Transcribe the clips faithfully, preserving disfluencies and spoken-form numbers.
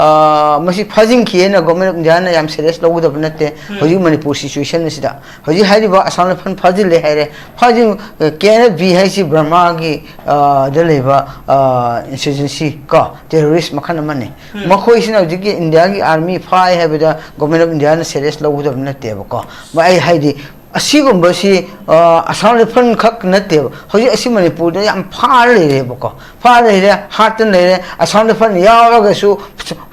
ꯑ, ꯃꯁꯤ ꯐꯥꯖꯤꯟꯈꯤ ꯍꯥꯏꯅ Government of Indiaꯅ ꯌꯥꯝ serious ꯂꯧꯒꯗꯕ ꯅꯠꯇꯦ꯫ ꯎꯝ꯫ ꯍꯧꯖꯤꯛ ꯃꯅꯤꯄꯨꯔ situation ꯑꯁꯤꯗ ꯍꯧꯖꯤꯛ ꯍꯥꯏꯔꯤꯕ Assam Rifle ꯐꯥꯖꯤꯜꯂꯦ ꯍꯥꯏꯔꯦ꯫ ꯐꯥꯖꯤꯟ, KNFB ꯍꯥꯏꯁꯤ ꯕꯔꯃꯥꯒꯤ, ꯑ, ꯗ ꯂꯩꯕ, ꯑ, insurgency ꯀꯣ, terrorist ꯃꯈꯜ ꯑꯃꯅꯤ꯫ ꯎꯝ꯫ ꯃꯈꯣꯏꯁꯤꯅ ꯍꯧꯖꯤꯛꯀꯤ Indiaꯒꯤ army ꯐꯥꯏ ꯍꯥꯏꯕꯗ Government of Indiaꯅ serious ꯂꯧꯒꯗꯕ ꯅꯠꯇꯦꯕꯀꯣ꯫ ꯃ-, ꯑꯩ ꯍꯥꯏꯗꯤ ꯑꯁꯤꯒꯨꯝꯕꯁꯤ, ꯑ, Assam Rifle ꯈꯛ ꯅꯠꯇꯦꯕ꯫ ꯍꯧꯖꯤꯛ ꯑꯁꯤ ꯃꯅꯤꯄꯨꯔꯗ ꯌꯥꯝ ꯐꯥꯔ ꯂꯩꯔꯦꯕꯀꯣ꯫ ꯐꯥꯔ ꯂꯩꯔꯦ, ꯍꯥꯠꯇꯅ ꯂꯩꯔꯦ꯫ Assam Rifle ꯌꯥꯎꯔꯒꯁꯨ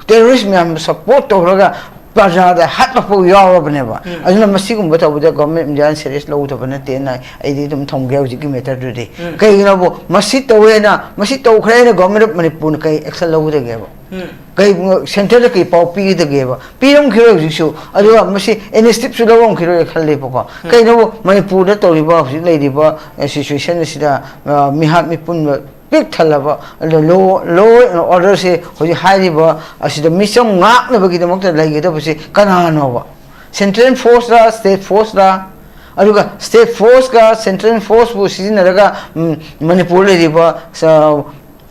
terrorist ꯃꯌꯥꯝ support ꯇꯧꯔꯒ ꯄ꯭ꯔꯖꯥꯗ ꯍꯥꯠꯂꯛꯄ ꯌꯥꯎꯔꯕꯅꯦꯕ꯫ ꯎꯝ꯫ ꯑꯗꯨꯅ ꯃꯁꯤꯒꯨꯝꯕ ꯇꯧꯕꯗ Government of Indiaꯅ serious ꯂꯧꯗꯕ ꯅꯠꯇꯦꯅ ꯑꯩꯗꯤ ꯑꯗꯨꯝ ꯊꯝꯒꯦ ꯍꯧꯖꯤꯛꯀꯤ matterꯗꯨꯗꯤ꯫ ꯎꯝ꯫ ꯀꯩꯒꯤꯅꯣꯕꯨ ꯃꯁꯤ ꯇꯧꯋꯦꯅ, ꯃꯁꯤ ꯇꯧꯈ꯭ꯔꯦꯅ Government of ꯃꯅꯤꯄꯨꯔꯅ ꯀꯩ action ꯂꯧꯒꯗꯒꯦꯕ? ꯎꯝ꯫ ꯀꯩ, centreꯗ ꯀꯩ ꯄꯥꯎ ꯄꯤꯒꯗꯒꯦꯕ? ꯄꯤꯔꯝꯈꯤꯔꯣꯏ ꯍꯧꯖꯤꯛꯁꯨ꯫ ꯑꯗꯨꯒ ꯃꯁꯤ initiativeꯁꯨ ꯂꯧꯔꯝꯈꯤꯔꯣꯏ ꯈꯜꯂꯦꯕꯀꯣ꯫ ꯎꯝ꯫ ꯀꯩꯅꯣꯕꯨ ꯃꯅꯤꯄꯨꯔꯗ ꯇꯧꯔꯤꯕ ꯍꯧꯖꯤꯛ ꯂꯩꯔꯤꯕ, ꯑ, situation ꯑꯁꯤꯗ, ꯑ, ꯃꯤꯍꯥꯠ ꯃꯤꯄꯨꯟꯕ ꯄꯤꯛ ꯊꯜꯂꯕ, ꯑꯗ law, law and orderꯁꯦ ꯍꯧꯖꯤꯛ ꯍꯥꯏꯔꯤꯕ ꯑꯁꯤꯗ ꯃꯤꯆꯝ ꯉꯥꯛꯅꯕꯒꯤꯗꯃꯛꯇ ꯂꯩꯒꯗꯕꯁꯤ ꯀꯅꯥꯅꯣꯕ? Central Forceꯔ, State Forceꯔ? ꯑꯗꯨꯒ State Forceꯀ Central Forceꯕꯨ ꯁꯤꯖꯤꯟꯅꯔꯒ, ꯎꯝ, ꯃꯅꯤꯄꯨꯔ ꯂꯩꯔꯤꯕ, ꯑ,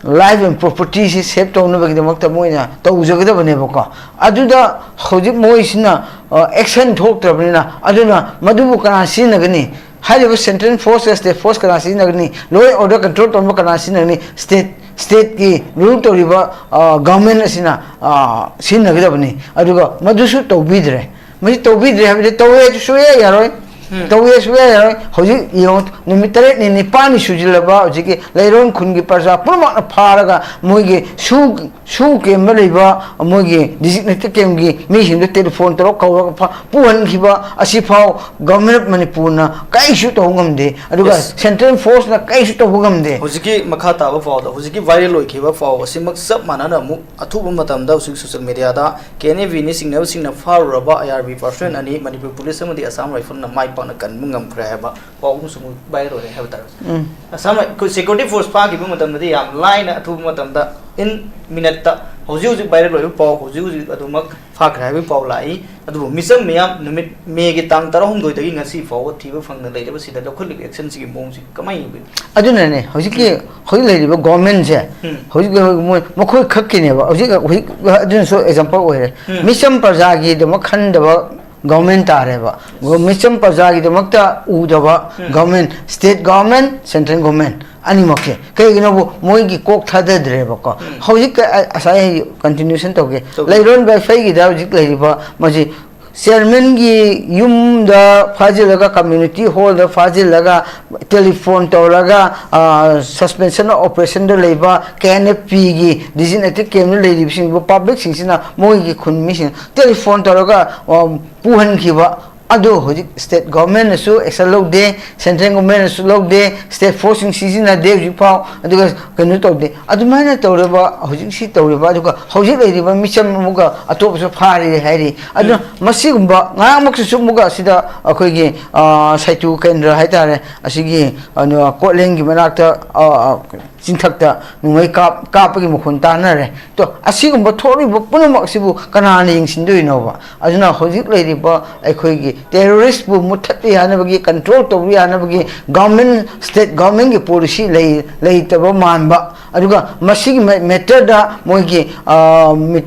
life and propertyꯁꯤ save ꯇꯧꯅꯕꯒꯤꯗꯃꯛꯇ ꯃꯣꯏꯅ ꯇꯧꯖꯒꯗꯕꯅꯦꯕꯀꯣ꯫ ꯑꯗꯨꯗ ꯍꯧꯖꯤꯛ ꯃꯣꯏꯁꯤꯅ, ꯑ, action ꯊꯣꯛꯇ꯭ꯔꯕꯅꯤꯅ, ꯑꯗꯨꯅ ꯃꯗꯨꯕꯨ ꯀꯅꯥ ꯁꯤꯖꯤꯟꯅꯒꯅꯤ? ꯍꯥꯏꯔꯤꯕ Central Forceꯀ State Force ꯀꯅꯥ ꯁꯤꯖꯤꯟꯅꯒꯅꯤ? Law and order control ꯇꯧꯅꯕ ꯀꯅꯥ ꯁꯤꯖꯤꯟꯅꯒꯅꯤ? State, stateꯀꯤ rule ꯇꯧꯔꯤꯕ, ꯑ, government ꯑꯁꯤꯅ, ꯑ, ꯁꯤꯖꯤꯟꯅꯒꯗꯕꯅꯤ꯫ ꯑꯗꯨꯒ ꯃꯗꯨꯁꯨ ꯇꯧꯕꯤꯗ꯭ꯔꯦ꯫ ꯃꯁꯤ ꯇꯧꯕꯤꯗ꯭ꯔꯦ ꯍꯥꯏꯕꯗꯤ ꯇꯧꯋꯦ ꯍꯥꯏꯁꯨ ꯁꯨꯡꯌꯥ ꯌꯥꯔꯣꯏ꯫ ꯎꯝ꯫ ꯇꯧꯋꯦ ꯁꯨꯡꯌꯥ ꯌꯥꯔꯣꯏ꯫ ꯍꯧꯖꯤꯛ ꯌꯦꯡꯉꯣ, ꯅꯨꯃꯤꯠ ꯇꯔꯦꯠꯅꯤ ꯅꯤꯄꯥꯜꯅꯤ ꯁꯨꯖꯤꯜꯂꯕ ꯍꯧꯖꯤꯛꯀꯤ ꯂꯩꯔꯣꯟ ꯈꯨꯟꯒꯤ ꯄ꯭ꯔꯖꯥ ꯄꯨꯝꯅꯃꯛꯅ ꯐꯥꯔꯒ ꯃꯣꯏꯒꯤ ꯁꯨ, ꯁꯨ camp ꯂꯩꯕ ꯃꯣꯏꯒꯤ designated campꯀꯤ ꯃꯤꯁꯤꯡꯗꯨ telephone ꯇꯧꯔꯒ ꯀꯧꯔꯒ ꯐ-, ꯄꯨꯍꯟꯈꯤꯕ ꯑꯁꯤꯐꯥꯎ Government of ꯃꯅꯤꯄꯨꯔꯅ ꯀꯔꯤꯁꯨ ꯇꯧꯕ ꯉꯝꯗꯦ꯫ ꯑꯗꯨꯒ Yes꯫ Central Forceꯅ ꯀꯔꯤꯁꯨ ꯇꯧꯕ ꯉꯝꯗꯦ꯫ ꯍꯧꯖꯤꯛꯀꯤ ꯃꯈꯥ ꯇꯥꯕ ꯄꯥꯎꯗꯣ, ꯍꯧꯖꯤꯛꯀꯤ viral ꯑꯣꯏꯈꯤꯕ ꯄꯥꯎ ꯑꯁꯤꯃꯛ ꯆꯞ ꯃꯥꯟꯅꯅ ꯑꯃꯨꯛ ꯑꯊꯨꯕ ꯃꯇꯝꯗ ꯍꯧꯖꯤꯛ social mediaꯗ KNAVꯅ ꯆꯤꯡꯅꯕꯁꯤꯡꯅ ꯐꯥꯔꯨꯔꯕ IRB personnel ꯑꯅꯤ ꯃꯅꯤꯄꯨꯔ police ꯑꯃꯗꯤ Assam Rifleꯅ ꯃꯥꯏ ꯄꯥꯛꯅ ꯀꯟꯕ ꯉꯝꯈ꯭ꯔꯦ ꯍꯥꯏꯕ ꯄꯥꯎ ꯑꯃꯁꯨ ꯑꯃꯨꯛ viral ꯑꯣꯏꯔꯦ ꯍꯥꯏꯕ ꯇꯥꯔꯦ꯫ ꯎꯝ꯫ Assam Rif-, ꯑꯩꯈꯣꯏ security force ꯐꯥꯈꯤꯕ ꯃꯇꯝꯗꯗꯤ ꯌꯥꯝ ꯂꯥꯏꯅ ꯑꯊꯨꯕ ꯃꯇꯝꯗ in minuteꯇ ꯍꯧꯖꯤꯛ ꯍꯧꯖꯤꯛ ꯚꯥꯏꯔꯦꯜ ꯑꯣꯏꯕ ꯄꯥꯎ, ꯍꯧꯖꯤꯛ ꯍꯧꯖꯤꯛ ꯑꯗꯨꯃꯛ ꯐꯥꯈ꯭ꯔꯦ ꯍꯥꯏꯕꯒꯤ ꯄꯥꯎ ꯂꯥꯛꯏ꯫ ꯑꯗꯨꯕꯨ ꯃꯤꯆꯝ ꯃꯤꯌꯥꯝ ꯅꯨꯃꯤꯠ ꯃꯦꯒꯤ ꯇꯥꯡ ꯇꯔꯥꯍꯨꯝꯗꯣꯏꯗꯒꯤ ꯉꯁꯤ ꯐꯥꯎꯕ ꯊꯤꯕ ꯐꯪꯗꯅ ꯂꯩꯔꯤꯕꯁꯤꯗ ꯂꯧꯈꯠꯂꯤꯕ ꯑꯦꯛꯁꯟꯁꯤꯒꯤ ꯃꯑꯣꯡꯁꯤ ꯀꯃꯥꯏꯅ ꯌꯦꯡꯕꯤꯕꯅꯣ? ꯑꯗꯨꯅꯅꯦ ꯍꯧꯖꯤꯛꯀꯤ ꯎꯝ꯫ ꯍꯧꯖꯤꯛ ꯂꯩꯔꯤꯕ ꯒꯣꯔꯃꯦꯟꯁꯦ ꯎꯝ꯫ ꯍꯧꯖꯤꯛ ꯃꯣꯏ ꯃꯈꯣꯏ ꯈꯛꯀꯤꯅꯦꯕ꯫ ꯍꯧꯖꯤꯛ ꯍꯧꯖꯤꯛ ꯑꯗꯨꯅꯁꯨ ꯑꯦꯛꯖꯥꯝꯄꯜ ꯑꯣꯏꯔꯦ꯫ ꯎꯝ꯫ ꯃꯤꯆꯝ ꯄ꯭ꯔꯖꯥꯒꯤꯗꯃꯛ ꯈꯟꯗꯕ ꯒꯣꯔꯃꯦꯟ ꯇꯥꯔꯦꯕ꯫ ꯃꯤꯆꯝ ꯄ꯭ꯔꯖꯥꯒꯤꯗꯃꯛꯇ ꯎꯗꯕ ꯎꯝ꯫ Government, state government, central government ꯑꯅꯤꯃꯛꯁꯦ꯫ ꯀꯩꯒꯤꯅꯣꯕꯨ ꯃꯣꯏꯒꯤ ꯀꯣꯛ ꯊꯥꯗꯗ꯭ꯔꯦꯕꯀꯣ꯫ ꯎꯝ꯫ ꯍꯧꯖꯤꯛ ꯑ-, ꯉꯁꯥꯏ ꯑꯩ ꯀꯟꯇꯤꯅ꯭ꯌꯨꯁꯟ ꯇꯧꯒꯦ꯫ ꯇꯧꯒꯦ꯫ ꯂꯩꯔꯣꯟ ꯋꯥꯏꯐꯩꯒꯤꯗ ꯍꯧꯖꯤꯛ ꯂꯩꯔꯤꯕ ꯃꯁꯤ ꯆꯤꯌꯔꯃꯦꯟꯒꯤ ꯌꯨꯝꯗ ꯐꯥꯖꯤꯜꯂꯒ, ꯀꯝꯃ꯭ꯌꯨꯅꯤꯇꯤ ꯍꯣꯜꯗ ꯐꯥꯖꯤꯜꯂꯒ, ꯇꯦꯂꯤꯐꯣꯟ ꯇꯧꯔꯒ, ꯑ, suspension of operation ꯗ ꯂꯩꯕ ꯀꯦ ꯑꯦꯟ ꯑꯦꯐ ꯄꯤꯒꯤ designated camp ꯇ ꯂꯩꯔꯤꯕꯁꯤꯡꯕꯨ ꯄꯕ꯭ꯂꯤꯛꯁꯤꯡꯁꯤꯅ ꯃꯣꯏꯒꯤ ꯈꯨꯟ ꯃꯤꯁꯤꯡ ꯇꯦꯂꯤꯐꯣꯟ ꯇꯧꯔꯒ, ꯑ, ꯄꯨꯍꯟꯈꯤꯕ꯫ ꯑꯗꯨ ꯍꯧꯖꯤꯛ ꯁ꯭ꯇꯦꯠ ꯒꯣꯔꯃꯦꯟꯅꯁꯨ ꯑꯦꯛꯁꯟ ꯂꯧꯗꯦ, ꯁꯦꯟꯇ꯭ꯔꯦꯜ ꯒꯣꯔꯃꯦꯟꯅꯁꯨ ꯂꯧꯗꯦ, ꯁ꯭ꯇꯦꯠ ꯐꯣꯔꯁꯁꯤꯡ ꯁꯤꯖꯤꯟꯅꯗꯦ ꯍꯧꯖꯤꯛꯐꯥꯎ꯫ ꯑꯗꯨꯒ ꯀꯩꯅꯣ ꯇꯧꯗꯦ꯫ ꯑꯗꯨꯃꯥꯏꯅ ꯇꯧꯔꯕ, ꯍꯧꯖꯤꯛꯁꯤ ꯇꯧꯔꯤꯕ, ꯑꯗꯨꯒ ꯍꯧꯖꯤꯛ ꯂꯩꯔꯤꯕ ꯃꯤꯆꯝ ꯑꯃꯒ ꯑꯇꯣꯞꯄꯁꯨ ꯐꯥꯔꯤ ꯍꯥꯏꯔꯤ꯫ ꯑꯗꯨꯅ ꯎꯝ꯫ ꯃꯁꯤꯒꯨꯝꯕ ꯉꯔꯥꯡꯃꯛꯇꯁꯨ ꯑꯃꯨꯛꯀ ꯑꯁꯤꯗ ꯑꯩꯈꯣꯏꯒꯤ, ꯑ, ꯁꯥꯏꯇꯨ ꯀꯦꯟꯗ꯭ꯔ ꯍꯥꯏꯇꯥꯔꯦ, ꯑꯁꯤꯒꯤ, ꯑ, ꯀꯣꯠꯂꯦꯟꯒꯤ ꯃꯅꯥꯛꯇ, ꯑ, ꯑ, ꯆꯤꯡꯊꯛꯇ ꯅꯣꯡꯃꯩ ꯀꯥꯞ-, ꯀꯥꯞꯄꯒꯤ ꯃꯈꯣꯟ ꯇꯥꯅꯔꯦ꯫ ꯇꯣ, ꯑꯁꯤꯒꯨꯝꯕ ꯊꯣꯛꯂꯤꯕ ꯄꯨꯝꯅꯃꯛꯁꯤꯕꯨ ꯀꯅꯥꯅ ꯌꯦꯡꯁꯤꯟꯗꯣꯏꯅꯣꯕ? ꯑꯗꯨꯅ ꯍꯧꯖꯤꯛ ꯂꯩꯔꯤꯕ ꯑꯩꯈꯣꯏꯒꯤ ꯇꯦꯔꯣꯔꯤꯁꯄꯨ ꯃꯨꯠꯊꯠꯄ ꯌꯥꯅꯕꯒꯤ, ꯀꯟꯇ꯭ꯔꯣꯜ ꯇꯧꯕ ꯌꯥꯅꯕꯒꯤ ꯒꯣꯔꯃꯦꯟ, ꯁ꯭ꯇꯦꯠ ꯒꯣꯔꯃꯦꯟꯒꯤ ꯄꯣꯂꯤꯁꯤ ꯂꯩ-, ꯂꯩꯇꯕ ꯃꯥꯟꯕ, ꯑꯗꯨꯒ ꯃꯁꯤꯒꯤ ꯃꯦ-, ꯃꯦꯇꯔꯗ ꯃꯣꯏꯒꯤ, ꯑ, ꯃꯤ-,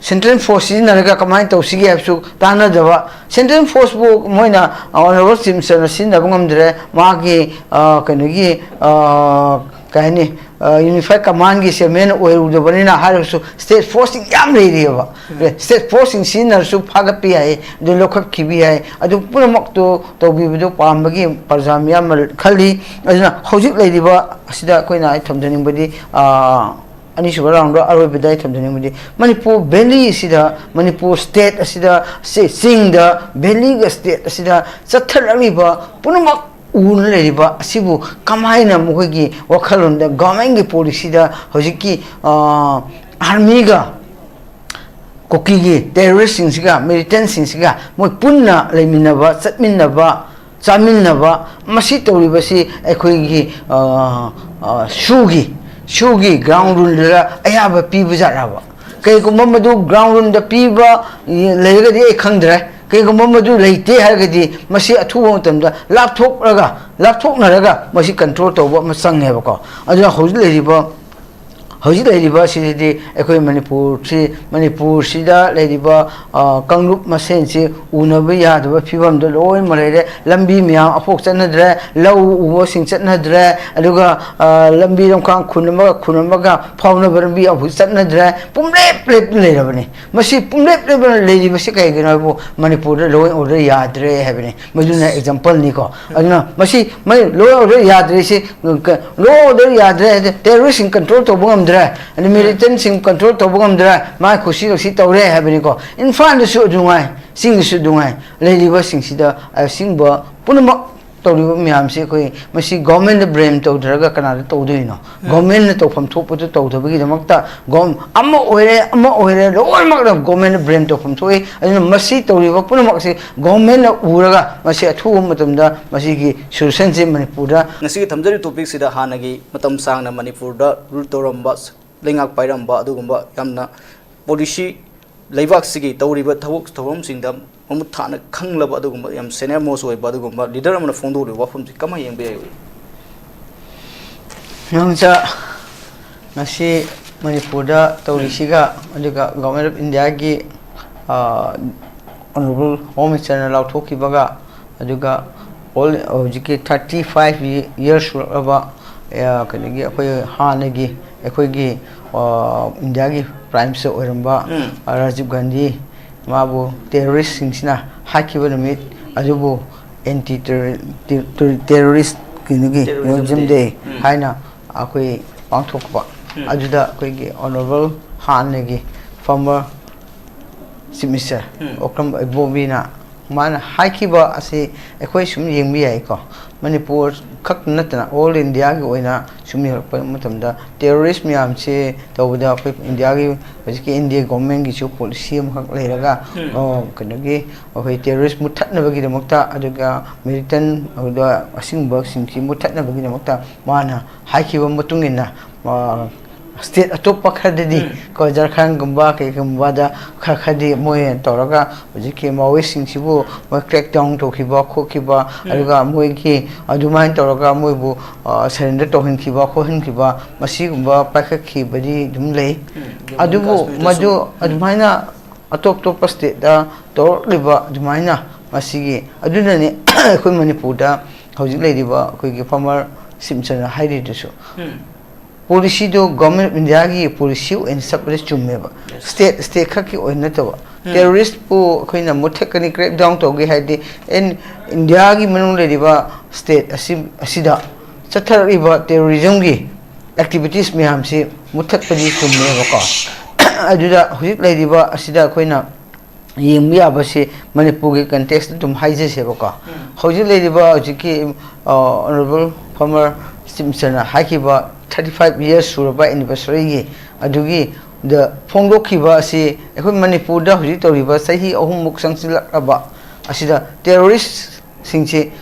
ꯁꯦꯟꯇ꯭ꯔꯦꯜ ꯐꯣꯔꯁ ꯁꯤꯖꯤꯟꯅꯔꯒ ꯀꯃꯥꯏꯅ ꯇꯧꯁꯤꯒꯦ ꯍꯥꯏꯕꯁꯨ ꯇꯥꯟꯅꯗꯕ꯫ ꯁꯦꯟꯇ꯭ꯔꯦꯜ ꯐꯣꯔꯁꯄꯨ ꯃꯣꯏꯅ ꯑꯣꯅꯔꯦꯕꯜ ꯆꯤꯐ ꯃꯤꯅꯤꯁꯇꯔꯅ ꯁꯤꯖꯤꯟꯅꯕ ꯉꯝꯗ꯭ꯔꯦ, ꯃꯥꯒꯤ, ꯑ, ꯀꯩꯅꯣꯒꯤ, ꯑ, ꯀꯩ ꯍꯥꯏꯅꯤ, ꯑ, ꯌꯨꯅꯤꯐꯥꯏꯗ ꯀꯃꯥꯟꯒꯤ ꯆꯤꯌꯔꯃꯦꯟ ꯑꯣꯏꯔꯨꯗꯕꯅꯤꯅ ꯍꯥꯏꯔꯒꯁꯨ ꯁ꯭ꯇꯦꯠ ꯐꯣꯔꯁꯁꯤꯡ ꯌꯥꯝ ꯂꯩꯔꯤꯑꯕ꯫ ꯎꯝ꯫ ꯁ꯭ꯇꯦꯠ ꯐꯣꯔꯁꯁꯤꯡ ꯁꯤꯖꯤꯟꯅꯔꯁꯨ ꯐꯥꯒꯠꯄ ꯌꯥꯏ, ꯑꯗꯨ ꯂꯧꯈꯠꯈꯤꯕ ꯌꯥꯏ, ꯑꯗꯨ ꯄꯨꯝꯅꯃꯛꯇꯨ ꯇꯧꯕꯤꯕꯗꯨ ꯄꯥꯝꯕꯒꯤ ꯄ꯭ꯔꯖꯥ ꯃꯤꯌꯥꯝꯅ ꯈꯜꯂꯤ꯫ ꯑꯗꯨꯅ ꯍꯧꯖꯤꯛ ꯂꯩꯔꯤꯕ ꯑꯁꯤꯗ ꯑꯩꯈꯣꯏꯅ ꯑꯩ ꯊꯝꯖꯅꯤꯡꯕꯗꯤ, ꯑ, ꯑꯅꯤꯁꯨꯕ ꯔꯥꯎꯟꯗ ꯑꯔꯣꯏꯕꯗ ꯑꯩ ꯊꯝꯖꯅꯤꯡꯕꯗꯤ, ꯃꯅꯤꯄꯨꯔ ꯚꯦꯂꯤ ꯑꯁꯤꯗ, ꯃꯅꯤꯄꯨꯔ ꯁ꯭ꯇꯦꯠ ꯑꯁꯤꯗ, ꯆꯤ-, ꯆꯤꯡꯗ, ꯚꯦꯂꯤꯒ ꯁ꯭ꯇꯦꯠ ꯑꯁꯤꯗ ꯆꯠꯊꯔꯛꯂꯤꯕ ꯄꯨꯝꯅꯃꯛ ꯎꯅ ꯂꯩꯔꯤꯕ ꯑꯁꯤꯕꯨ ꯀꯃꯥꯏꯅ ꯃꯈꯣꯏꯒꯤ ꯋꯥꯈꯜꯂꯣꯟꯗ, ꯒꯣꯔꯃꯦꯟꯒꯤ ꯄꯣꯂꯤꯁꯤꯗ ꯍꯧꯖꯤꯛꯀꯤ, ꯑ, ꯑꯥꯔꯃꯤꯒ ꯀꯨꯀꯤꯒꯤ ꯇꯦꯔꯣꯔꯤꯁꯁꯤꯡꯁꯤꯒ, ꯃꯤꯂꯤꯇꯦꯟꯁꯤꯡꯁꯤꯒ ꯃꯣꯏ ꯄꯨꯟꯅ ꯂꯩꯃꯤꯟꯅꯕ, ꯆꯠꯃꯤꯟꯅꯕ, ꯆꯥꯃꯤꯟꯅꯕ, ꯃꯁꯤ ꯇꯧꯔꯤꯕꯁꯤ ꯑꯩꯈꯣꯏꯒꯤ, ꯑ, ꯑ, ꯁꯨꯒꯤ, ꯁꯤꯒꯤ ꯒ꯭ꯔꯥꯎꯟ ꯔꯨꯜꯗꯨꯗ ꯑꯌꯥꯕ ꯄꯤꯕ ꯖꯥꯠꯂꯕ? ꯀꯩꯒꯨꯝꯕ ꯃꯗꯨ ꯒ꯭ꯔꯥꯎꯟ ꯔꯨꯜꯗ ꯄꯤꯕ ꯂꯩꯔꯒꯗꯤ ꯑꯩ ꯈꯪꯗ꯭ꯔꯦ꯫ ꯀꯩꯒꯨꯝꯕ ꯃꯗꯨ ꯂꯩꯇꯦ ꯍꯥꯏꯔꯒꯗꯤ ꯃꯁꯤ ꯑꯊꯨꯕ ꯃꯇꯝꯗ ꯂꯥꯞꯊꯣꯛꯂꯒ, ꯂꯥꯞꯊꯣꯛꯅꯔꯒ ꯃꯁꯤ ꯀꯟꯇ꯭ꯔꯣꯜ ꯇꯧꯕ ꯑꯃ ꯆꯪꯉꯦꯕꯀꯣ꯫ ꯑꯗꯨꯅ ꯍꯧꯖꯤꯛ ꯂꯩꯔꯤꯕ, ꯍꯧꯖꯤꯛ ꯂꯩꯔꯤꯕ ꯑꯁꯤꯗꯗꯤ ꯑꯩꯈꯣꯏ ꯃꯅꯤꯄꯨꯔꯁꯤ, ꯃꯅꯤꯄꯨꯔꯁꯤꯗ ꯂꯩꯔꯤꯕ, ꯑ, ꯀꯥꯡꯂꯨꯞ ꯃꯁꯦꯟꯁꯤ ꯎꯅꯕ ꯌꯥꯗꯕ ꯐꯤꯕꯝꯗ ꯂꯣꯏꯅꯃꯛ ꯂꯩꯔꯦ꯫ ꯂꯝꯕꯤ ꯃꯌꯥꯝ ꯑꯐꯣꯛ ꯆꯠꯅꯗ꯭ꯔꯦ, ꯂꯧ ꯎꯕꯁꯤꯡ ꯆꯠꯅꯗ꯭ꯔꯦ, ꯑꯗꯨꯒ, ꯑ, ꯂꯝꯕꯤ ꯂꯝꯈꯥꯡ ꯈꯨꯟ ꯑꯃꯒ ꯈꯨꯟ ꯑꯃꯒ ꯐꯥꯎꯅꯕ ꯂꯝꯕꯤ ꯑꯃꯐꯥꯎ ꯆꯠꯅꯗ꯭ꯔꯦ꯫ ꯄꯨꯝꯂꯦꯞ ꯂꯦꯞꯅ ꯂꯩꯔꯕꯅꯤ꯫ ꯃꯁꯤ ꯄꯨꯝꯂꯦꯞ ꯂꯦꯞꯅ ꯂꯩꯔꯤꯕꯁꯤ ꯀꯩꯒꯤꯅꯣ ꯍꯥꯏꯕꯨ ꯃꯅꯤꯄꯨꯔꯗ law and order ꯌꯥꯗ꯭ꯔꯦ ꯍꯥꯏꯕꯅꯤ꯫ ꯃꯗꯨꯅ example ꯅꯤꯀꯣ꯫ ꯑꯗꯨꯅ ꯃꯁꯤ ꯃꯣꯏ law and order ꯌꯥꯗ꯭ꯔꯤꯁꯤ, law and order ꯌꯥꯗ꯭ꯔꯦ ꯍꯥꯏꯗꯤ terrorist ꯁꯤꯡ control ꯇꯧꯕ ꯉꯝꯗ꯭ꯔꯦ, ꯑꯗꯩ militant ꯁꯤꯡ control ꯇꯧꯕ ꯉꯝꯗ꯭ꯔꯦ, ꯃꯥ ꯀꯨꯁꯤ ꯀꯨꯁꯤ ꯇꯧꯔꯦ ꯍꯥꯏꯕꯅꯤꯀꯣ꯫ ꯏꯝꯐꯥꯜꯗꯁꯨ ꯑꯗꯨ ꯉꯥꯏ, ꯆꯤꯡꯗꯁꯨ ꯑꯗꯨ ꯉꯥꯏ, ꯂꯩꯔꯤꯕꯁꯤꯡꯁꯤꯗ ꯑꯁꯤꯒꯨꯝꯕ ꯄꯨꯝꯅꯃꯛ ꯇꯧꯔꯤꯕ ꯃꯌꯥꯝꯁꯤ ꯑꯩꯈꯣꯏ ꯃꯁꯤ government ꯅ blame ꯇꯧꯗ꯭ꯔꯒ ꯀꯅꯥꯗ ꯇꯧꯗꯣꯏꯅꯣ? Government ꯅ ꯇꯧꯐꯝ ꯊꯣꯛꯄꯗꯨ ꯇꯧꯗꯕꯒꯤꯗꯃꯛꯇ ꯒꯣꯝ-, ꯑꯃ ꯑꯣꯏꯔꯦ, ꯑꯃ ꯑꯣꯏꯔꯦ, ꯂꯣꯏꯅꯃꯛꯅ government ꯅ blame ꯇꯧꯐꯝ ꯊꯣꯛꯏ꯫ ꯑꯗꯨꯅ ꯃꯁꯤ ꯇꯧꯔꯤꯕ ꯄꯨꯝꯅꯃꯛꯁꯤ government ꯅ ꯎꯔꯒ ꯃꯁꯤ ꯑꯊꯨꯕ ꯃꯇꯝꯗ ꯃꯁꯤꯒꯤ solution ꯁꯤ ꯃꯅꯤꯄꯨꯔꯗ ꯉꯁꯤꯒꯤ ꯊꯝꯖꯔꯤꯕ topic ꯁꯤꯗ ꯍꯥꯟꯅꯒꯤ ꯃꯇꯝ ꯁꯥꯡꯅ ꯃꯅꯤꯄꯨꯔꯗ rule ꯇꯧꯔꯝꯕ, ꯂꯩꯉꯥꯛ ꯄꯥꯏꯔꯝꯕ ꯑꯗꯨꯒꯨꯝꯕ ꯌꯥꯝꯅ policy ꯂꯩꯕꯥꯛꯁꯤꯒꯤ ꯇꯧꯔꯤꯕ ꯊꯕꯛ ꯊꯧꯔꯝꯁꯤꯡꯗ ꯃꯃꯨꯠ ꯊꯥꯅ ꯈꯪꯂꯕ ꯑꯗꯨꯒꯨꯝꯕ ꯌꯥꯝ senior most ꯑꯣꯏꯕ ꯑꯗꯨꯒꯨꯝꯕ leader ꯑꯃꯅ ꯐꯣꯡꯗꯣꯛꯂꯤꯕ ꯋꯥꯐꯝꯁꯤ ꯀꯃꯥꯏꯅ ꯌꯦꯡꯕ ꯌꯥꯏ? ꯅꯪꯁ ꯉꯁꯤ ꯃꯅꯤꯄꯨꯔꯗ ꯇꯧꯔꯤꯁꯤꯒ, ꯑꯗꯨꯒ Government of India ꯒꯤ, ꯑ, Honourable Home Minister ꯅ ꯂꯥꯎꯊꯣꯛꯈꯤꯕꯒ, ꯑꯗꯨꯒ all ꯍꯧꯖꯤꯛꯀꯤ thirty five years ꯁꯨꯔꯛꯂꯕ, ꯑ, ꯀꯩꯅꯣꯒꯤ ꯑꯩꯈꯣꯏ ꯍꯥꯟꯅꯒꯤ ꯑꯩꯈꯣꯏꯒꯤ, ꯑ, ꯏꯟꯗꯤꯌꯥꯒꯤ Prime Minister ꯑꯣꯏꯔꯝꯕ, ꯎꯝ꯫ ꯑ, ꯔꯥꯖꯤꯕ ꯒꯥꯟꯙꯤ, ꯃꯥꯕꯨ terrorist ꯁꯤꯡꯁꯤꯅ ꯍꯥꯠꯈꯤꯕ ꯅꯨꯃꯤꯠ ꯑꯗꯨꯕꯨ anti terror-, ter-, ter-, terrorist ꯀꯩꯅꯣꯒꯤ Terrorism Terrorism Day꯫ Day ꯎꯝ꯫ ꯍꯥꯏꯅ ꯑꯩꯈꯣꯏ ꯄꯥꯡꯊꯣꯛꯄ꯫ ꯎꯝ꯫ ꯑꯗꯨꯗ ꯑꯩꯈꯣꯏꯒꯤ Honourable ꯍꯥꯟꯅꯒꯤ former Chief Minister ꯎꯝ꯫ ꯑꯣꯀ꯭ꯔꯝ ꯏꯕꯣꯕꯤꯅ ꯃꯥꯅ ꯍꯥꯏꯈꯤꯕ ꯑꯁꯤ ꯑꯩꯈꯣꯏ ꯁꯨꯝ ꯌꯦꯡꯕ ꯌꯥꯏꯀꯣ꯫ ꯃꯅꯤꯄꯨꯔ ꯈꯛꯇ ꯅꯠꯇꯅ all India ꯒꯤ ꯑꯣꯏꯅ ꯁꯨꯝ ꯌꯧꯔꯛꯄ ꯃꯇꯝꯗ terrorist ꯃꯌꯥꯝꯁꯦ ꯇꯧꯕꯗ ꯑꯩꯈꯣꯏ ꯏꯟꯗꯤꯌꯥꯒꯤ ꯍꯧꯖꯤꯛꯀꯤ ꯏꯟꯗꯤꯌꯥ ꯒꯣꯔꯃꯦꯟꯒꯤꯁꯨ ꯄꯣꯂꯤꯁꯤ ꯑꯃꯈꯛ ꯂꯩꯔꯒ, ꯎꯝ꯫ ꯑ, ꯀꯩꯅꯣꯒꯤ ꯑꯩꯈꯣꯏ terrorist ꯃꯨꯠꯊꯠꯅꯕꯒꯤꯗꯃꯛꯇ, ꯑꯗꯨꯒ militant, ꯑꯗꯨꯒ ꯑꯁꯤꯒꯨꯝꯕꯁꯤꯡꯁꯤ ꯃꯨꯠꯊꯠꯅꯕꯒꯤꯗꯃꯛꯇ ꯃꯥꯅ ꯍꯥꯏꯈꯤꯕ ꯃꯇꯨꯡ ꯏꯟꯅ, ꯑ, state ꯑꯇꯣꯞꯄ ꯈꯔꯗꯗꯤ, ꯎꯝ꯫ ꯀꯣ, ꯖꯔꯈꯟꯒꯨꯝꯕ ꯀꯩꯒꯨꯝꯕꯗ ꯈꯔ ꯈꯔꯗꯤ ꯃꯣꯏ ꯇꯧꯔꯒ ꯍꯧꯖꯤꯛꯀꯤ Maoistꯁꯤꯡꯁꯤꯕꯨ ꯃꯣꯏ crack down ꯇꯧꯈꯤꯕ ꯈꯣꯠꯈꯤꯕ, ꯎꯝ꯫ ꯑꯗꯨꯒ ꯃꯣꯏꯒꯤ ꯑꯗꯨꯃꯥꯏꯅ ꯇꯧꯔꯒ ꯃꯣꯏꯕꯨ, ꯑ, surrender ꯇꯧꯍꯟꯈꯤꯕ ꯈꯣꯠꯍꯟꯈꯤꯕ, ꯃꯁꯤꯒꯨꯝꯕ ꯄꯥꯏꯈꯠꯈꯤꯕꯗꯤ ꯑꯗꯨꯝ ꯂꯩ꯫ ꯎꯝ, ꯖꯝꯃꯨ ꯑꯗꯨꯕꯨ ꯀꯥꯁꯃꯤꯔꯗꯁꯨ, ꯃꯗꯨ ꯎꯝ꯫ ꯑꯗꯨꯃꯥꯏꯅ ꯑꯇꯣꯞ ꯑꯇꯣꯞꯄ stateꯇ ꯇꯧꯔꯛꯂꯤꯕ ꯑꯗꯨꯃꯥꯏꯅ ꯃꯁꯤꯒꯤ, ꯑꯗꯨꯅꯅꯦ ꯑꯩꯈꯣꯏ ꯃꯅꯤꯄꯨꯔꯗ ꯍꯧꯖꯤꯛ ꯂꯩꯔꯤꯕ ꯑꯩꯈꯣꯏꯒꯤ former Chief Ministerꯅ ꯍꯥꯏꯔꯤꯗꯨꯁꯨ꯫ Um. Policyꯗꯣ Government of Indiaꯒꯤ policy ꯑꯣꯏꯅ ꯆꯠꯄꯗ ꯆꯨꯝꯃꯦꯕ꯫ Yes. State, state ꯈꯛꯀꯤ ꯑꯣꯏꯅ ꯅꯠꯇꯕ꯫ ꯎꯝ꯫ Terroristꯄꯨ ꯑꯩꯈꯣꯏꯅ ꯃꯨꯠꯊꯠꯀꯅꯤ, crack down ꯇꯧꯒꯦ ꯍꯥꯏꯔꯗꯤ, ꯑꯦꯟ, ꯏꯟꯗꯤꯌꯥꯒꯤ ꯃꯅꯨꯡ ꯂꯩꯔꯤꯕ state ꯑꯁꯤ, ꯑꯁꯤꯗ ꯆꯠꯊꯔꯛꯂꯤꯕ terrorismꯒꯤ activities ꯃꯌꯥꯝꯁꯤ ꯃꯨꯠꯊꯠꯄꯗꯤ ꯆꯨꯝꯃꯦꯕꯀꯣ꯫ ꯑꯗꯨꯗ ꯍꯧꯖꯤꯛ ꯂꯩꯔꯤꯕ ꯑꯁꯤꯗ ꯑꯩꯈꯣꯏꯅ ꯌꯦꯡꯕ ꯌꯥꯕꯁꯤ ꯃꯅꯤꯄꯨꯔꯒꯤ contextꯇ ꯑꯗꯨꯝ ꯍꯥꯏꯖꯁꯦꯕꯀꯣ꯫ ꯎꯝ꯫ ꯍꯧꯖꯤꯛ ꯂꯩꯔꯤꯕ ꯍꯧꯖꯤꯛꯀꯤ, ꯑ, Honourable former Chief Ministerꯅ ꯍꯥꯏꯈꯤꯕ thirty five years ꯁꯨꯔꯕ anniversaryꯒꯤ ꯑꯗꯨꯒꯤ ꯗ ꯐꯣꯡꯗꯣꯛꯈꯤꯕ ꯑꯁꯤ ꯑꯩꯈꯣꯏ ꯃꯅꯤꯄꯨꯔꯗ ꯍꯧꯖꯤꯛ ꯇꯧꯔꯤꯕ ꯆꯍꯤ ꯑꯍꯨꯝꯃꯨꯛ ꯆꯪꯁꯤꯜꯂꯛꯂꯕ ꯑꯁꯤꯗ terroristꯁꯤꯡꯁꯤ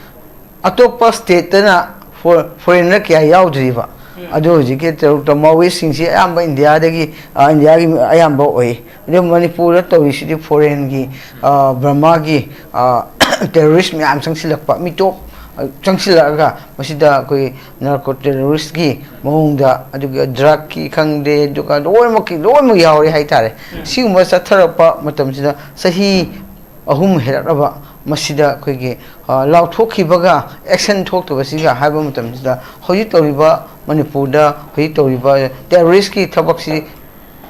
ꯑꯇꯣꯞꯄ stateꯇꯅ for-, foreignꯗ ꯀꯌꯥ ꯌꯥꯎꯗ꯭ꯔꯤꯕ꯫ ꯎꯝ꯫ ꯑꯗꯨ ꯍꯧꯖꯤꯛꯀꯤ ꯇꯔꯨꯛꯇ Maoistꯁꯤꯡꯁꯤ ꯑꯌꯥꯝꯕ ꯏꯟꯗꯤꯌꯥꯗꯒꯤ, ꯑ, ꯏꯟꯗꯤꯌꯥꯒꯤ ꯑꯌꯥꯝꯕ ꯑꯣꯏ꯫ ꯑꯗꯨ ꯃꯅꯤꯄꯨꯔꯗ ꯇꯧꯔꯤꯁꯤꯗꯤ foreignꯒꯤ, ꯑ, ꯕꯔꯃꯥꯒꯤ, ꯑ, terrorist ꯃꯌꯥꯝ ꯆꯪꯁꯤꯜꯂꯛꯄ, ꯃꯤꯇꯣꯞ, ꯑ, ꯆꯪꯁꯤꯜꯂꯛꯑꯒ ꯃꯁꯤꯗ ꯑꯩꯈꯣꯏ narco terroristꯀꯤ ꯃꯑꯣꯡꯗ, ꯑꯗꯨꯒ drugꯀꯤ ꯈꯪꯗꯦ, ꯑꯗꯨꯒ ꯂꯣꯏꯅꯃꯛꯀꯤ, ꯂꯣꯏꯅꯃꯛ ꯌꯥꯎꯔꯦ ꯍꯥꯏꯇꯥꯔꯦ꯫ ꯎꯝ꯫ ꯁꯤꯒꯨꯝꯕ ꯆꯠꯊꯔꯛꯄ ꯃꯇꯝꯁꯤꯗ ꯆꯍꯤ ꯑꯍꯨꯝ ꯍꯦꯜꯂꯛꯂꯕ ꯃꯁꯤꯗ ꯑꯩꯈꯣꯏꯒꯤ, ꯑ, ꯂꯥꯎꯊꯣꯛꯈꯤꯕꯒ action ꯊꯣꯛꯇꯕꯁꯤꯒ ꯍꯥꯏꯕ ꯃꯇꯝꯁꯤꯗ ꯍꯧꯖꯤꯛ ꯇꯧꯔꯤꯕ ꯃꯅꯤꯄꯨꯔꯗ ꯍꯧꯖꯤꯛ ꯇꯧꯔꯤꯕ terroristꯀꯤ ꯊꯕꯛꯁꯤ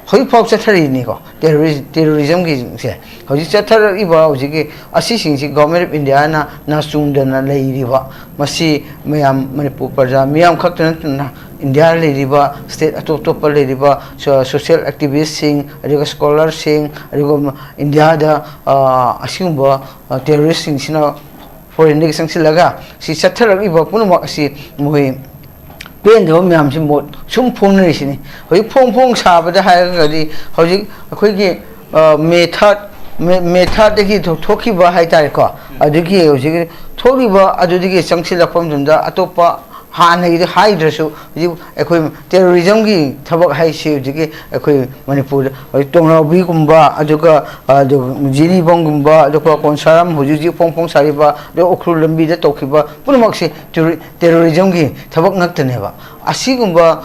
ꯍꯧꯖꯤꯛꯐꯥꯎ ꯆꯠꯊꯔꯤꯅꯤꯀꯣ꯫ Terrorist, terrorismꯒꯤꯁꯦ ꯍꯧꯖꯤꯛ ꯆꯠꯊꯔꯛꯏꯕ ꯍꯧꯖꯤꯛꯀꯤ ꯑꯁꯤꯁꯤꯡꯁꯤ Government of Indiaꯅ ꯅꯥꯆꯨꯡꯗꯅ ꯂꯩꯔꯤꯕ ꯃꯁꯤ ꯃꯌꯥꯝ ꯃꯅꯤꯄꯨꯔ ꯄ꯭ꯔꯖꯥ ꯃꯤꯌꯥꯝ ꯈꯛꯇ ꯅꯠꯇꯅ ꯏꯟꯗꯤꯌꯥꯗ ꯂꯩꯔꯤꯕ state ꯑꯇꯣꯞ ꯑꯇꯣꯞꯄ ꯂꯩꯔꯤꯕ so-, social activistꯁꯤꯡ, ꯑꯗꯨꯒ scholarꯁꯤꯡ, ꯑꯗꯨꯒ ꯏꯟꯗꯤꯌꯥꯗ, ꯑ, ꯑꯁꯤꯒꯨꯝꯕ, ꯑ, terroristꯁꯤꯡꯁꯤꯅ foreignꯗꯒꯤ ꯆꯪꯁꯤꯜꯂꯒ ꯁꯤ ꯆꯠꯊꯔꯛꯂꯤꯕ ꯄꯨꯝꯅꯃꯛ ꯑꯁꯤ ꯃꯈꯣꯏ ꯄꯦꯟꯗꯕ ꯃꯌꯥꯝꯁꯤ ꯃꯣꯠ ꯁꯨꯝ ꯐꯣꯡꯅꯔꯤꯁꯤꯅꯤ꯫ ꯍꯧꯖꯤꯛ ꯐꯣꯡ ꯐꯣꯡ ꯁꯥꯕꯗ ꯍꯥꯏꯔꯒꯗꯤ ꯍꯧꯖꯤꯛ ꯑꯩꯈꯣꯏꯒꯤ ꯃꯦ ꯊꯥꯔꯠ ꯃꯦ ꯊꯥꯔꯠꯇꯒꯤ ꯊꯣꯛꯈꯤꯕ ꯍꯥꯏ ꯇꯥꯔꯦꯀꯣ꯫ ꯑꯗꯨꯒꯤ ꯍꯧꯖꯤꯛ ꯊꯣꯛꯂꯤꯕ ꯑꯗꯨꯗꯒꯤ ꯆꯪꯁꯤꯜꯂꯛꯄ ꯃꯇꯝꯗ ꯑꯇꯣꯞꯄ ꯍꯥꯟꯅꯒꯤꯗꯤ ꯍꯥꯏꯗ꯭ꯔꯁꯨ ꯍꯧꯖꯤꯛ ꯑꯩꯈꯣꯏ ꯇꯦꯔꯣꯔꯤꯖꯝꯒꯤ ꯊꯕꯛ ꯍꯥꯏꯁꯤ ꯍꯧꯖꯤꯛꯀꯤ ꯑꯩꯈꯣꯏ ꯃꯅꯤꯄꯨꯔꯗ ꯍꯧꯖꯤꯛ ꯇꯣꯡꯅꯥꯎꯕꯤꯒꯨꯝꯕ, ꯑꯗꯨꯒ ꯑꯗꯨ ꯖꯤꯔꯤꯕꯥꯝꯒꯨꯝꯕ, ꯑꯗꯨꯒ ꯀꯣꯟꯁꯥꯔꯝ ꯍꯧꯖꯤꯛ ꯍꯧꯖꯤꯛ ꯐꯣꯡ ꯐꯣꯡ ꯁꯥꯔꯤꯕ, ꯑꯗꯨꯒ ꯎꯈ꯭ꯔꯨꯜ ꯂꯝꯕꯤꯗ ꯇꯧꯈꯤꯕ ꯄꯨꯝꯅꯃꯛꯁꯦ ꯇꯦꯔꯣꯔꯤꯖꯝꯒꯤ ꯊꯕꯛ ꯉꯥꯛꯇꯅꯦꯕ꯫ ꯑꯁꯤꯒꯨꯝꯕ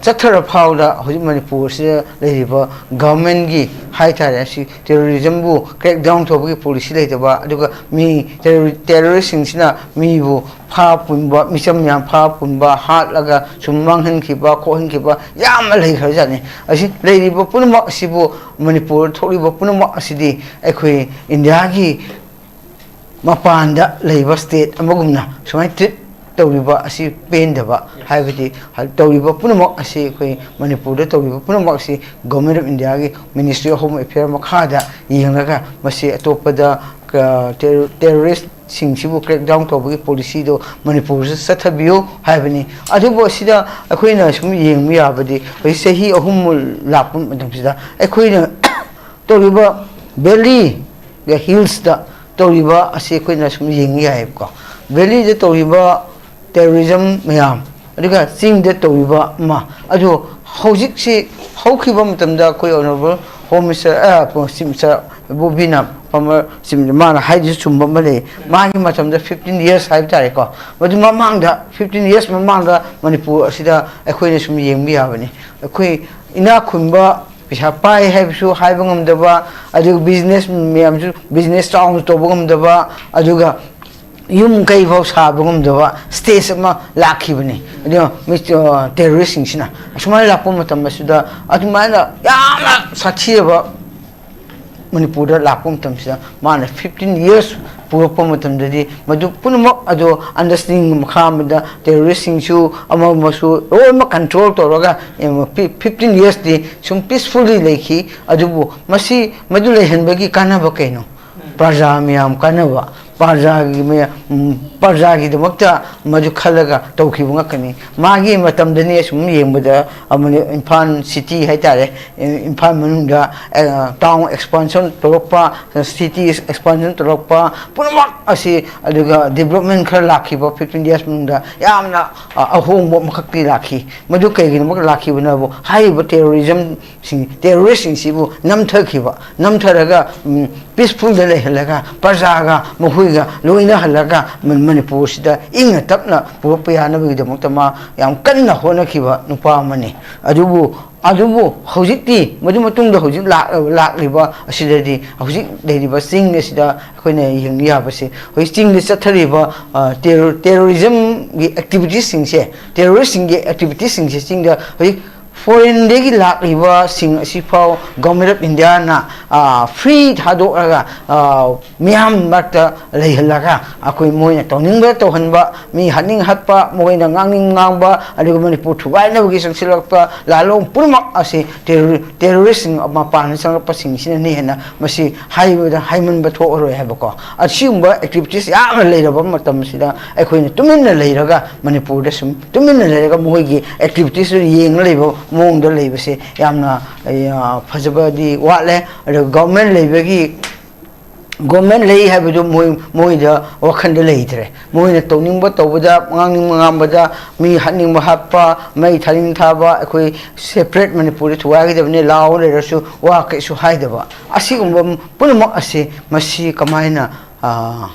ꯆꯠꯊꯔ ꯐꯥꯎꯗ ꯍꯧꯖꯤꯛ ꯃꯅꯤꯄꯨꯔꯁꯤꯗ ꯂꯩꯔꯤꯕ ꯒꯚꯔꯟꯃꯦꯟꯒꯤ ꯍꯥꯏ ꯇꯥꯔꯦ, ꯑꯁꯤ ꯇꯦꯔꯣꯔꯤꯖꯝꯕꯨ ꯀ꯭ꯔꯦꯛ ꯗꯥꯎꯟ ꯇꯧꯕꯒꯤ ꯄꯣꯂꯤꯁꯤ ꯂꯩꯇꯕ, ꯑꯗꯨꯒ ꯃꯤ ꯇꯦꯔꯣꯔꯤꯁꯁꯤꯡꯁꯤꯅ ꯃꯤꯕꯨ ꯐꯥ ꯄꯨꯟꯕ, ꯃꯤꯆꯝ ꯌꯥꯝ ꯐꯥ ꯄꯨꯟꯕ, ꯍꯥꯠꯂꯒ ꯁꯨꯝ ꯃꯥꯡꯍꯟꯈꯤꯕ ꯈꯣꯠꯍꯟꯈꯤꯕ ꯌꯥꯝꯅ ꯂꯩꯈ꯭ꯔꯖꯥꯠꯅꯤ꯫ ꯑꯁꯤ ꯂꯩꯔꯤꯕ ꯄꯨꯝꯅꯃꯛ ꯑꯁꯤꯕꯨ, ꯃꯅꯤꯄꯨꯔꯗ ꯊꯣꯛꯂꯤꯕ ꯄꯨꯝꯅꯃꯛ ꯑꯁꯤꯗꯤ ꯑꯩꯈꯣꯏ ꯏꯟꯗꯤꯌꯥꯒꯤ ꯃꯄꯥꯟꯗ ꯂꯩꯕ ꯁ꯭ꯇꯦꯠ ꯑꯃꯒꯨꯝꯅ ꯁꯨꯃꯥꯏꯅ ꯇ꯭ꯔꯤꯠ ꯇꯧꯔꯤꯕ ꯑꯁꯤ ꯄꯦꯟꯗꯕ꯫ ꯍꯥꯏꯕꯗꯤ ꯇꯧꯔꯤꯕ ꯄꯨꯝꯅꯃꯛ ꯑꯁꯤ ꯑꯩꯈꯣꯏ ꯃꯅꯤꯄꯨꯔꯗ ꯇꯧꯔꯤꯕ ꯄꯨꯝꯅꯃꯛ ꯑꯁꯤ ꯒꯣꯔꯃꯦꯟ ꯑꯣꯐ ꯏꯟꯗꯤꯌꯥꯒꯤ ꯃꯤꯅꯤꯁꯇ꯭ꯔꯤ ꯑꯣꯐ ꯍꯣꯝ ꯑꯦꯐꯤꯌꯔ ꯃꯈꯥꯗ ꯌꯦꯡꯂꯒ ꯃꯁꯤ ꯑꯇꯣꯞꯄꯗ ꯇꯦꯔꯣꯔꯤꯁꯁꯤꯡꯁꯤꯕꯨ ꯀ꯭ꯔꯦꯛ ꯗꯥꯎꯟ ꯇꯧꯕꯒꯤ ꯄꯣꯂꯤꯁꯤꯗꯣ ꯃꯅꯤꯄꯨꯔꯁꯤꯗ ꯆꯠꯊꯕꯤꯌꯨ ꯍꯥꯏꯕꯅꯤ꯫ ꯑꯗꯨꯕꯨ ꯑꯁꯤꯗ ꯑꯩꯈꯣꯏꯅ ꯁꯨꯝ ꯌꯦꯡꯕ ꯌꯥꯕꯗꯤ ꯍꯧꯖꯤꯛ ꯆꯍꯤ ꯑꯍꯨꯝ ꯂꯥꯛꯄ ꯃꯇꯝꯁꯤꯗ ꯑꯩꯈꯣꯏꯅ ꯇꯧꯔꯤꯕ ꯚꯦꯂꯤꯒ ꯍꯤꯜꯁꯇ ꯇꯧꯔꯤꯕ ꯑꯁꯤ ꯑꯩꯈꯣꯏꯅ ꯁꯨꯝ ꯌꯦꯡꯕ ꯌꯥꯏꯑꯕꯀꯣ꯫ ꯚꯦꯂꯤꯗ ꯇꯧꯔꯤꯕ ꯇꯦꯔꯣꯔꯤꯖꯝ ꯃꯌꯥꯝ, ꯑꯗꯨꯒ ꯆꯤꯡꯗ ꯇꯧꯔꯤꯕ ꯑꯃ, ꯑꯗꯨ ꯍꯧꯖꯤꯛꯁꯤ ꯍꯧꯈꯤꯕ ꯃꯇꯝꯗ ꯑꯩꯈꯣꯏ honourable home minister, chief minister ꯕꯣꯕꯤꯅ, ꯐꯣꯔꯃꯔ ꯆꯤꯐ ꯃꯤꯅꯤꯁꯇꯔ, ꯃꯥꯅ ꯍꯥꯏꯗꯨꯁꯨ ꯆꯨꯝꯕ ꯑꯃ ꯂꯩ꯫ ꯃꯥꯒꯤ ꯃꯇꯝꯗ ꯐꯤꯐꯇꯤꯟ ꯌꯔꯁ ꯍꯥꯏꯕ ꯇꯥꯔꯦꯀꯣ, ꯃꯗꯨ ꯃꯃꯥꯡꯗ, ꯐꯤꯐꯇꯤꯟ ꯌꯔꯁ ꯃꯃꯥꯡꯗ ꯃꯅꯤꯄꯨꯔ ꯑꯁꯤꯗ ꯑꯩꯈꯣꯏꯅ ꯁꯨꯝ ꯌꯦꯡꯕ ꯌꯥꯕꯅꯤ꯫ ꯑꯩꯈꯣꯏ ꯏꯅꯥꯛ ꯈꯨꯟꯕ, ꯄꯩꯁꯥ ꯄꯥꯏ ꯍꯥꯏꯕꯁꯨ ꯍꯥꯏꯕ ꯉꯝꯗꯕ, ꯑꯗꯨꯒ ꯕꯤꯖꯤꯅꯦꯁ ꯃꯌꯥꯝꯁꯨ ꯕꯤꯖꯤꯅꯦꯁ ꯆꯥꯎꯅ ꯇꯧꯕ ꯉꯝꯗꯕ, ꯑꯗꯨꯒ ꯌꯨꯝ ꯀꯩꯐꯥꯎ ꯁꯥꯕ ꯉꯝꯗꯕ ꯁ꯭ꯇꯦꯖ ꯑꯃ ꯂꯥꯛꯈꯤꯕꯅꯤ꯫ ꯑꯗꯨꯅ ꯃꯤ, ꯑ, ꯇꯦꯔꯣꯔꯤꯁꯁꯤꯡꯁꯤꯅ ꯑꯁꯨꯃꯥꯏꯅ ꯂꯥꯛꯄ ꯃꯇꯝ ꯑꯁꯤꯗ ꯑꯗꯨꯃꯥꯏꯅ ꯌꯥꯝꯅ ꯁꯥꯊꯤꯔꯕ ꯃꯅꯤꯄꯨꯔꯗ ꯂꯥꯛꯄ ꯃꯇꯝꯁꯤꯗ ꯃꯥꯅ ꯐꯤꯐꯇꯤꯟ ꯌꯔꯁ ꯄꯨꯔꯛꯄ ꯃꯇꯝꯗꯗꯤ ꯃꯗꯨ ꯄꯨꯝꯅꯃꯛ ꯑꯗꯨ ꯑꯟꯗꯔꯁ꯭ꯇꯦꯟꯗꯤꯡ ꯃꯈꯥ ꯑꯃꯗ ꯇꯦꯔꯣꯔꯤꯁꯁꯤꯡꯁꯨ ꯑꯃ ꯑꯃꯁꯨ ꯂꯣꯏꯅꯃꯛ ꯀꯟꯇ꯭ꯔꯣꯜ ꯇꯧꯔꯒ, ꯑꯦ, ꯐꯤ-, ꯐꯤꯐꯇꯤꯟ ꯌꯔꯁꯇꯤ ꯁꯨꯝ ꯄꯤꯁꯐꯨꯜꯂꯤ ꯂꯩꯈꯤ꯫ ꯑꯗꯨꯕꯨ ꯃꯁꯤ, ꯃꯗꯨ ꯂꯩꯍꯟꯕꯒꯤ ꯀꯥꯟꯅꯕ ꯀꯩꯅꯣ? ꯄ꯭ꯔꯖꯥ ꯃꯌꯥꯝ ꯀꯥꯟꯅꯕ, ꯄ꯭ꯔꯖꯥꯒꯤ ꯃꯌꯥ-, ꯎꯝ, ꯄ꯭ꯔꯖꯥꯒꯤꯗꯃꯛꯇ ꯃꯗꯨ ꯈꯜꯂꯒ ꯇꯧꯈꯤꯕ ꯉꯥꯛꯇꯅꯤ꯫ ꯃꯥꯒꯤ ꯃꯇꯝꯗꯅꯤ ꯑꯁꯨꯝ ꯌꯦꯡꯕꯗ, ꯑꯃꯅ ꯏꯝꯐꯥꯜ ꯁꯤꯇꯤ ꯍꯥꯏꯇꯥꯔꯦ, ꯏ-, ꯏꯝꯐꯥꯜ ꯃꯅꯨꯡꯗ, ꯑ, ꯇꯥꯎꯟ ꯑꯦꯛꯁꯄꯥꯟꯁꯟ ꯇꯧꯔꯛꯄ, ꯁꯤꯇꯤ ꯑꯦꯛꯁꯄꯥꯟꯁꯟ ꯇꯧꯔꯛꯄ ꯄꯨꯝꯅꯃꯛ ꯑꯁꯤ, ꯑꯗꯨꯒ ꯗꯤꯕ꯭ꯂꯞꯃꯦꯟ ꯈꯔ ꯂꯥꯛꯈꯤꯕ ꯐꯤꯐꯇꯤꯟ ꯗꯦꯖ ꯃꯅꯨꯡꯗ ꯌꯥꯝꯅ, ꯑ, ꯑꯍꯣꯡꯕ ꯑꯃꯈꯛꯇꯤ ꯂꯥꯛꯈꯤ꯫ ꯃꯗꯨ ꯀꯩꯒꯤꯅꯣ ꯂꯥꯛꯈꯤꯕꯅꯕꯨ, ꯍꯥꯏꯔꯤꯕ ꯇꯦꯔꯣꯔꯤꯖꯝꯁꯤꯡ, ꯇꯦꯔꯣꯔꯤꯁꯁꯤꯡꯁꯤꯕꯨ ꯅꯝꯊꯈꯤꯕ, ꯅꯝꯊꯔꯒ, ꯎꯝ, ꯄꯤꯁꯐꯨꯜꯗ ꯂꯩꯍꯜꯂꯒ, ꯄ꯭ꯔꯖꯥꯒ ꯃꯈꯣꯏꯒ ꯂꯣꯏꯅꯍꯜꯂꯒ ꯃ-, ꯃꯅꯤꯄꯨꯔꯁꯤꯗ ꯏꯪꯅ ꯇꯞꯅ ꯄꯨꯔꯛꯄ ꯌꯥꯅꯕꯒꯤꯗꯃꯛꯇ ꯃꯥ ꯌꯥꯝ ꯀꯟꯅ ꯍꯣꯠꯅꯈꯤꯕ ꯅꯨꯄꯥ ꯑꯃꯅꯤ꯫ ꯑꯗꯨꯕꯨ, ꯑꯗꯨꯕꯨ ꯍꯧꯖꯤꯛꯇꯤ, ꯃꯗꯨ ꯃꯇꯨꯡꯗ ꯍꯧꯖꯤꯛ ꯂꯥꯛ-, ꯂꯥꯛꯂꯤꯕ ꯑꯁꯤꯗꯗꯤ, ꯍꯧꯖꯤꯛ ꯂꯩꯔꯤꯕ ꯆꯤꯡ ꯑꯁꯤꯗ ꯑꯩꯈꯣꯏꯅ ꯌꯦꯡꯕ ꯌꯥꯕꯁꯤ, ꯍꯧꯖꯤꯛ ꯆꯤꯡꯗ ꯆꯠꯊꯔꯤꯕ, ꯑ, ꯇꯦꯔꯣ-, ꯇꯦꯔꯣꯔꯤꯖꯝꯒꯤ ꯑꯦꯛꯇꯤꯚꯤꯇꯤꯁꯁꯤꯡꯁꯦ, ꯇꯦꯔꯣꯔꯤꯁꯁꯤꯡꯒꯤ ꯑꯦꯛꯇꯤꯚꯤꯇꯤꯁꯁꯤꯡꯁꯦ ꯆꯤꯡꯗ ꯍꯧꯖꯤꯛ ꯐꯣꯔꯦꯟꯗꯒꯤ ꯂꯥꯛꯂꯤꯕꯁꯤꯡ ꯑꯁꯤꯐꯥꯎ Government of Indiaꯅ, ꯑ, ꯐ꯭ꯔꯤ ꯊꯥꯗꯣꯛꯂꯒ, ꯑ, ꯃꯤꯌꯥꯝ ꯃꯔꯛꯇ ꯂꯩꯍꯜꯂꯒ ꯑꯩꯈꯣꯏ ꯃꯣꯏꯅ ꯇꯧꯅꯤꯡꯕ ꯇꯧꯍꯟꯕ, ꯃꯤ ꯍꯥꯠꯅꯤꯡ ꯍꯥꯠꯄ, ꯃꯣꯏꯅ ꯉꯥꯡꯅꯤꯡ ꯉꯥꯡꯕ, ꯑꯗꯨꯒ ꯃꯅꯤꯄꯨꯔ ꯊꯨꯒꯥꯏꯅꯕꯒꯤ ꯆꯪꯁꯤꯜꯂꯛꯄ ꯂꯥꯂꯣꯡ ꯄꯨꯝꯅꯃꯛ ꯑꯁꯤ ꯇꯦꯔꯣꯔꯤ-, ꯇꯦꯔꯣꯔꯤꯁꯁꯤꯡ ꯃꯄꯥꯟꯗ ꯆꯪꯂꯛꯄꯁꯤꯡꯁꯤꯅꯅꯤ ꯍꯦꯟꯅ ꯃꯁꯤ ꯍꯥꯏꯕꯗ ꯍꯥꯏꯃꯟꯕ ꯊꯣꯛꯑꯔꯣꯏ ꯍꯥꯏꯕꯀꯣ꯫ ꯑꯁꯤꯒꯨꯝꯕ ꯑꯦꯛꯇꯤꯚꯤꯇꯤꯁ ꯌꯥꯝꯅ ꯂꯩꯔꯕ ꯃꯇꯝꯁꯤꯗ ꯑꯩꯈꯣꯏꯅ ꯇꯨꯃꯤꯟꯅ ꯂꯩꯔꯒ ꯃꯅꯤꯄꯨꯔꯗ ꯁꯨꯝ ꯇꯨꯃꯤꯟꯅ ꯂꯩꯔꯒ ꯃꯈꯣꯏꯒꯤ ꯑꯦꯛꯇꯤꯚꯤꯇꯤꯁꯇꯨ ꯌꯦꯡꯉ ꯂꯩꯕ ꯃꯑꯣꯡꯗ ꯂꯩꯕꯁꯦ ꯌꯥꯝꯅ, ꯑ, ꯐꯖꯕꯗꯤ ꯋꯥꯠꯂꯦ꯫ ꯑꯗꯨꯒ ꯒꯣꯔꯃꯦꯟ ꯂꯩꯕꯒꯤ, ꯒꯣꯔꯃꯦꯟ ꯂꯩ ꯍꯥꯏꯕꯗꯨ ꯃꯣꯏ, ꯃꯣꯏꯗ ꯋꯥꯈꯜꯗ ꯂꯩꯇ꯭ꯔꯦ꯫ ꯃꯣꯏꯅ ꯇꯧꯅꯤꯡꯕ ꯇꯧꯕꯗ, ꯉꯥꯡꯅꯤꯡꯕ ꯉꯥꯡꯕꯗ, ꯃꯤ ꯍꯥꯠꯅꯤꯡꯕ ꯍꯥꯠꯄ, ꯃꯩ ꯊꯥꯅꯤꯡ ꯊꯥꯕ, ꯑꯩꯈꯣꯏ ꯁꯦꯄꯔꯦꯠ ꯃꯅꯤꯄꯨꯔꯗ ꯊꯨꯒꯥꯏꯒꯗꯕꯅꯤ, ꯂꯥꯎ ꯂꯩꯔꯁꯨ ꯋꯥ ꯀꯩꯁꯨ ꯍꯥꯏꯗꯕ, ꯑꯁꯤꯒꯨꯝꯕ ꯄꯨꯝꯅꯃꯛ ꯑꯁꯤ ꯃꯁꯤ ꯀꯃꯥꯏꯅ, ꯑ,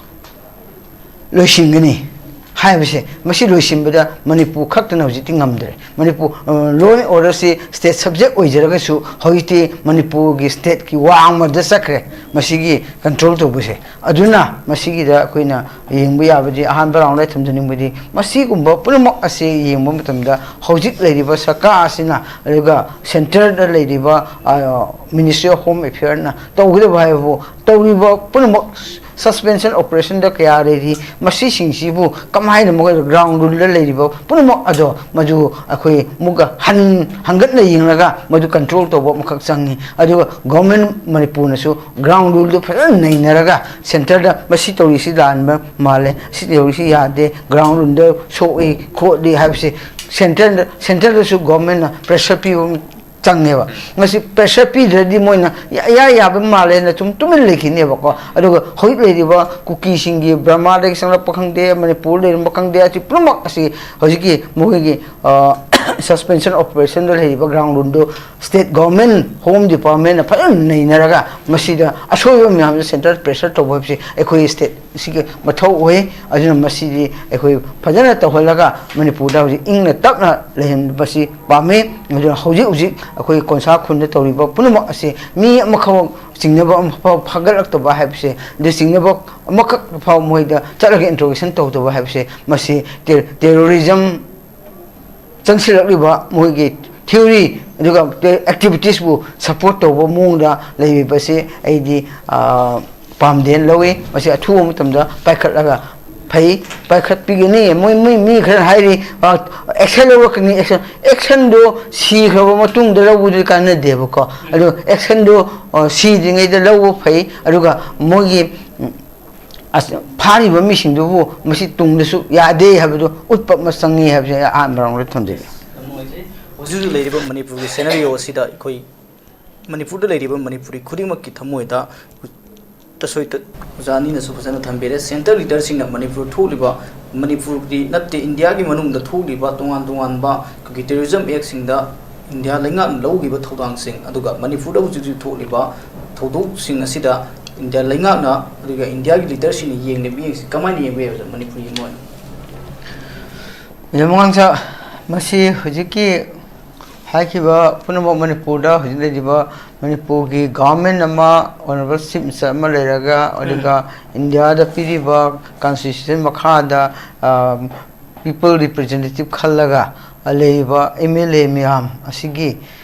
ꯂꯣꯏꯁꯤꯟꯒꯅꯤ ꯍꯥꯏꯕꯁꯦ, ꯃꯁꯤ ꯂꯣꯏꯁꯤꯟꯕꯗ ꯃꯅꯤꯄꯨꯔ ꯈꯛꯇꯅ ꯍꯧꯖꯤꯛꯇꯤ ꯉꯝꯗ꯭ꯔꯦ꯫ ꯃꯅꯤꯄꯨꯔ, ꯑ, law and orderꯁꯤ state subject ꯑꯣꯏꯖꯔꯒꯁꯨ ꯍꯧꯖꯤꯛꯇꯤ ꯃꯅꯤꯄꯨꯔꯒꯤ stateꯀꯤ ꯋꯥꯡꯃꯗ ꯆꯠꯈ꯭ꯔꯦ ꯃꯁꯤꯒꯤ control ꯇꯧꯕꯁꯦ꯫ ꯑꯗꯨꯅ ꯃꯁꯤꯒꯤꯗ ꯑꯩꯈꯣꯏꯅ ꯌꯦꯡꯕ ꯌꯥꯕꯗꯤ, ꯑꯍꯥꯟꯕ roundꯗ ꯊꯝꯖꯅꯤꯡꯕꯗꯤ, ꯃꯁꯤꯒꯨꯝꯕ ꯄꯨꯝꯅꯃꯛ ꯑꯁꯤ ꯌꯦꯡꯕ ꯃꯇꯝꯗ ꯍꯧꯖꯤꯛ ꯂꯩꯔꯤꯕ ꯁꯔꯀꯥꯔ ꯑꯁꯤꯅ, ꯑꯗꯨꯒ centreꯗ ꯂꯩꯔꯤꯕ, ꯑ, Ministry of Home Affairꯅ ꯇꯧꯒꯗꯕ ꯍꯥꯏꯕꯕꯨ, ꯇꯧꯔꯤꯕ ꯄꯨꯝꯅꯃꯛ Suspension operationꯗ ꯀꯌꯥ ꯂꯩꯔꯤ, ꯃꯁꯤꯁꯤꯡꯁꯤꯕꯨ ꯀꯃꯥꯏꯅ ꯃꯈꯣꯏꯗ ground ruleꯗ ꯂꯩꯔꯤꯕ ꯄꯨꯝꯅꯃꯛ ꯑꯗꯣ ꯃꯗꯨ ꯑꯩꯈꯣꯏ ꯑꯃꯨꯛꯀ ꯍꯟ ꯍꯪꯒꯠꯅ ꯌꯦꯡꯂꯒ ꯃꯗꯨ control ꯇꯧꯕ ꯑꯃꯈꯛ ꯆꯪꯉꯤ꯫ ꯑꯗꯨꯒ government ꯃꯅꯤꯄꯨꯔꯅꯁꯨ ground ruleꯗꯨ ꯐꯖꯅ ꯅꯩꯅꯔꯒ centreꯗ ꯃꯁꯤ ꯇꯧꯔꯤꯁꯤ ꯂꯥꯟꯕ ꯃꯥꯜꯂꯦ, ꯁꯤ ꯇꯧꯔꯤꯁꯤ ꯌꯥꯗꯦ, ground ruleꯗ ꯁꯣꯛꯏ ꯈꯣꯠꯂꯤ ꯍꯥꯏꯕꯁꯤ centreꯗ centreꯗꯁꯨ governmentꯅ pressure ꯄꯤꯕ ꯑꯃ ꯆꯪꯉꯦꯕ꯫ ꯃꯁꯤ pressure ꯄꯤꯗ꯭ꯔꯗꯤ ꯃꯣꯏꯅ ꯏꯌꯥ ꯌꯥꯕ ꯃꯥꯜꯂꯦꯅ ꯁꯨꯝ ꯇꯨꯃꯤꯟ ꯂꯩꯈꯤꯅꯦꯕꯀꯣ꯫ ꯑꯗꯨꯒ ꯍꯧꯖꯤꯛ ꯂꯩꯔꯤꯕ ꯀꯨꯀꯤꯁꯤꯡꯒꯤ, ꯕꯔꯃꯥꯗꯒꯤ ꯆꯪꯂꯛꯄ ꯈꯪꯗꯦ, ꯃꯅꯤꯄꯨꯔꯗ ꯂꯩꯔꯝꯕ ꯈꯪꯗꯦ, ꯑꯁꯤ ꯄꯨꯝꯅꯃꯛ ꯑꯁꯤ ꯍꯧꯖꯤꯛꯀꯤ ꯃꯈꯣꯏꯒꯤ, ꯑ, suspension operationꯗ ꯂꯩꯔꯤꯕ ground ruleꯗꯨ state government, home departmentꯅ ꯐꯖꯅ ꯅꯩꯅꯔꯒ ꯃꯁꯤꯗ ꯑꯁꯣꯏꯕ ꯃꯌꯥꯝꯗ centre pressure ꯇꯧꯕ ꯍꯥꯏꯕꯁꯤ ꯑꯩꯈꯣꯏ state ꯁꯤꯒꯤ ꯃꯊꯧ ꯑꯣꯏ꯫ ꯑꯗꯨꯅ ꯃꯁꯤꯗꯤ ꯑꯩꯈꯣꯏ ꯐꯖꯅ ꯇꯧꯍꯜꯂꯒ ꯃꯅꯤꯄꯨꯔꯗ ꯍꯧꯖꯤꯛ ꯏꯪꯅ ꯇꯞꯅ ꯂꯩꯍꯟꯕꯁꯤ ꯄꯥꯝꯃꯤ꯫ ꯑꯗꯨꯅ ꯍꯧꯖꯤꯛ ꯍꯧꯖꯤꯛ ꯑꯩꯈꯣꯏ ꯀꯣꯟꯁꯥ ꯈꯨꯟꯗ ꯇꯧꯔꯤꯕ ꯄꯨꯝꯅꯃꯛ ꯑꯁꯤ ꯃꯤ ꯑꯃꯈꯛ ꯆꯤꯡꯅꯕ ꯑꯃꯐꯥꯎ ꯐꯒꯠꯂꯛꯇꯕ ꯍꯥꯏꯕꯁꯦ, ꯑꯗꯨ ꯆꯤꯡꯅꯕ ꯑꯃꯈꯛ ꯐꯥꯎ ꯃꯣꯏꯗ ꯆꯠꯂꯒ interrogation ꯇꯧꯗꯕ ꯍꯥꯏꯕꯁꯦ, ꯃꯁꯤ ter-, terrorism ꯆꯪꯁꯤꯜꯂꯛꯂꯤꯕ ꯃꯣꯏꯒꯤ theory ꯑꯗꯨꯒ activitiesꯕꯨ support ꯇꯧꯕ ꯃꯑꯣꯡꯗ ꯂꯩꯔꯤꯕꯁꯤ ꯑꯩꯗꯤ, ꯑ, ꯄꯥꯝꯗꯦꯅ ꯂꯧꯏ꯫ ꯃꯁꯤ ꯑꯊꯨꯕ ꯃꯇꯝꯗ ꯄꯥꯏꯈꯠꯂꯒ ꯐꯩ, ꯄꯥꯏꯈꯠꯄꯤꯒꯅꯤ꯫ ꯃꯣꯏ, ꯃꯣꯏ ꯃꯤ ꯈꯔ ꯍꯥꯏꯔꯤ, ꯑ, action ꯂꯧꯔꯛꯀꯅꯤ, action, actionꯗꯣ ꯁꯤꯈ꯭ꯔꯕ ꯃꯇꯨꯡꯗ ꯂꯧꯕꯗꯨꯗꯤ ꯀꯥꯟꯅꯗꯦꯕꯀꯣ꯫ ꯑꯗꯣ actionꯗꯣ, ꯑ, ꯁꯤꯗ꯭ꯔꯤꯉꯩꯗ ꯂꯧꯕ ꯐꯩ꯫ ꯑꯗꯨꯒ ꯃꯣꯏꯒꯤ, ꯎꯝ, ꯑꯁ, ꯐꯥꯔꯤꯕ ꯃꯤꯁꯤꯡꯗꯨꯕꯨ ꯃꯁꯤ ꯇꯨꯡꯗꯁꯨ ꯌꯥꯗꯦ ꯍꯥꯏꯕꯗꯨ ꯎꯠꯄ ꯑꯃ ꯆꯪꯉꯤ ꯍꯥꯏꯕꯁꯦ ꯑꯩ ꯑꯍꯥꯟꯕ roundꯗ ꯊꯝꯖꯒꯦ꯫ ꯌꯥꯝ ꯅꯨꯡꯉꯥꯏꯖꯩ꯫ ꯍꯧꯖꯤꯛ ꯍꯧꯖꯤꯛ ꯂꯩꯔꯤꯕ ꯃꯅꯤꯄꯨꯔꯒꯤ scenario ꯑꯁꯤꯗ ꯑꯩꯈꯣꯏ ꯃꯅꯤꯄꯨꯔꯗ ꯂꯩꯔꯤꯕ ꯃꯅꯤꯄꯨꯔꯤ ꯈꯨꯗꯤꯡꯃꯛꯀꯤ ꯊꯃꯣꯏꯗ ꯇꯁꯣꯏ ꯇ-, ꯑꯣꯖꯥ ꯑꯅꯤꯅꯁꯨ ꯐꯖꯅ ꯊꯝꯕꯤꯔꯦ꯫ Centre leaderꯁꯤꯡꯅ ꯃꯅꯤꯄꯨꯔ ꯊꯣꯛꯂꯤꯕ, ꯃꯅꯤꯄꯨꯔꯗꯤ ꯅꯠꯇꯦ, ꯏꯟꯗꯤꯌꯥꯒꯤ ꯃꯅꯨꯡꯗ ꯊꯣꯛꯂꯤꯕ ꯇꯣꯉꯥꯟ ꯇꯣꯉꯥꯟꯕ ꯑꯩꯈꯣꯏꯒꯤ terrorism actꯁꯤꯡꯗ ꯏꯟꯗꯤꯌꯥ ꯂꯩꯉꯥꯛꯅ ꯂꯧꯈꯤꯕ ꯊꯧꯗꯥꯡꯁꯤꯡ, ꯑꯗꯨꯒ ꯃꯅꯤꯄꯨꯔꯗ ꯍꯧꯖꯤꯛ ꯍꯧꯖꯤꯛ ꯊꯣꯛꯂꯤꯕ ꯊꯧꯗꯣꯛꯁꯤꯡ ꯑꯁꯤꯗ ꯏꯟꯗꯤꯌꯥ ꯂꯩꯉꯥꯛꯅ, ꯑꯗꯨꯒ ꯏꯟꯗꯤꯌꯥꯒꯤ leaderꯁꯤꯡꯅ ꯌꯦꯡꯂꯤꯕ ꯃꯤꯠꯌꯦꯡꯁꯤ ꯀꯃꯥꯏꯅ ꯌꯦꯡꯕ ꯌꯥꯏ, ꯑꯣꯖꯥ, ꯃꯅꯤꯄꯨꯔꯒꯤ ꯑꯣꯏꯅ? ꯃꯦꯖꯔ ꯃꯉꯥꯡꯁꯥ, ꯃꯁꯤ ꯍꯧꯖꯤꯛꯀꯤ ꯍꯥꯏꯈꯤꯕ ꯄꯨꯝꯅꯃꯛ ꯃꯅꯤꯄꯨꯔꯗ ꯍꯧꯖꯤꯛ ꯂꯩꯔꯤꯕ ꯃꯅꯤꯄꯨꯔꯒꯤ government ꯑꯃ, honourable chief minister ꯑꯃ ꯂꯩꯔꯒ, ꯑꯗꯨꯒ ꯏꯟꯗꯤꯌꯥꯗ ꯄꯤꯔꯤꯕ constitution ꯃꯈꯥꯗ, ꯑ, people representative ꯈꯜꯂꯒ ꯂꯩꯔꯤꯕ M L A ꯃꯌꯥꯝ ꯑꯁꯤꯒꯤ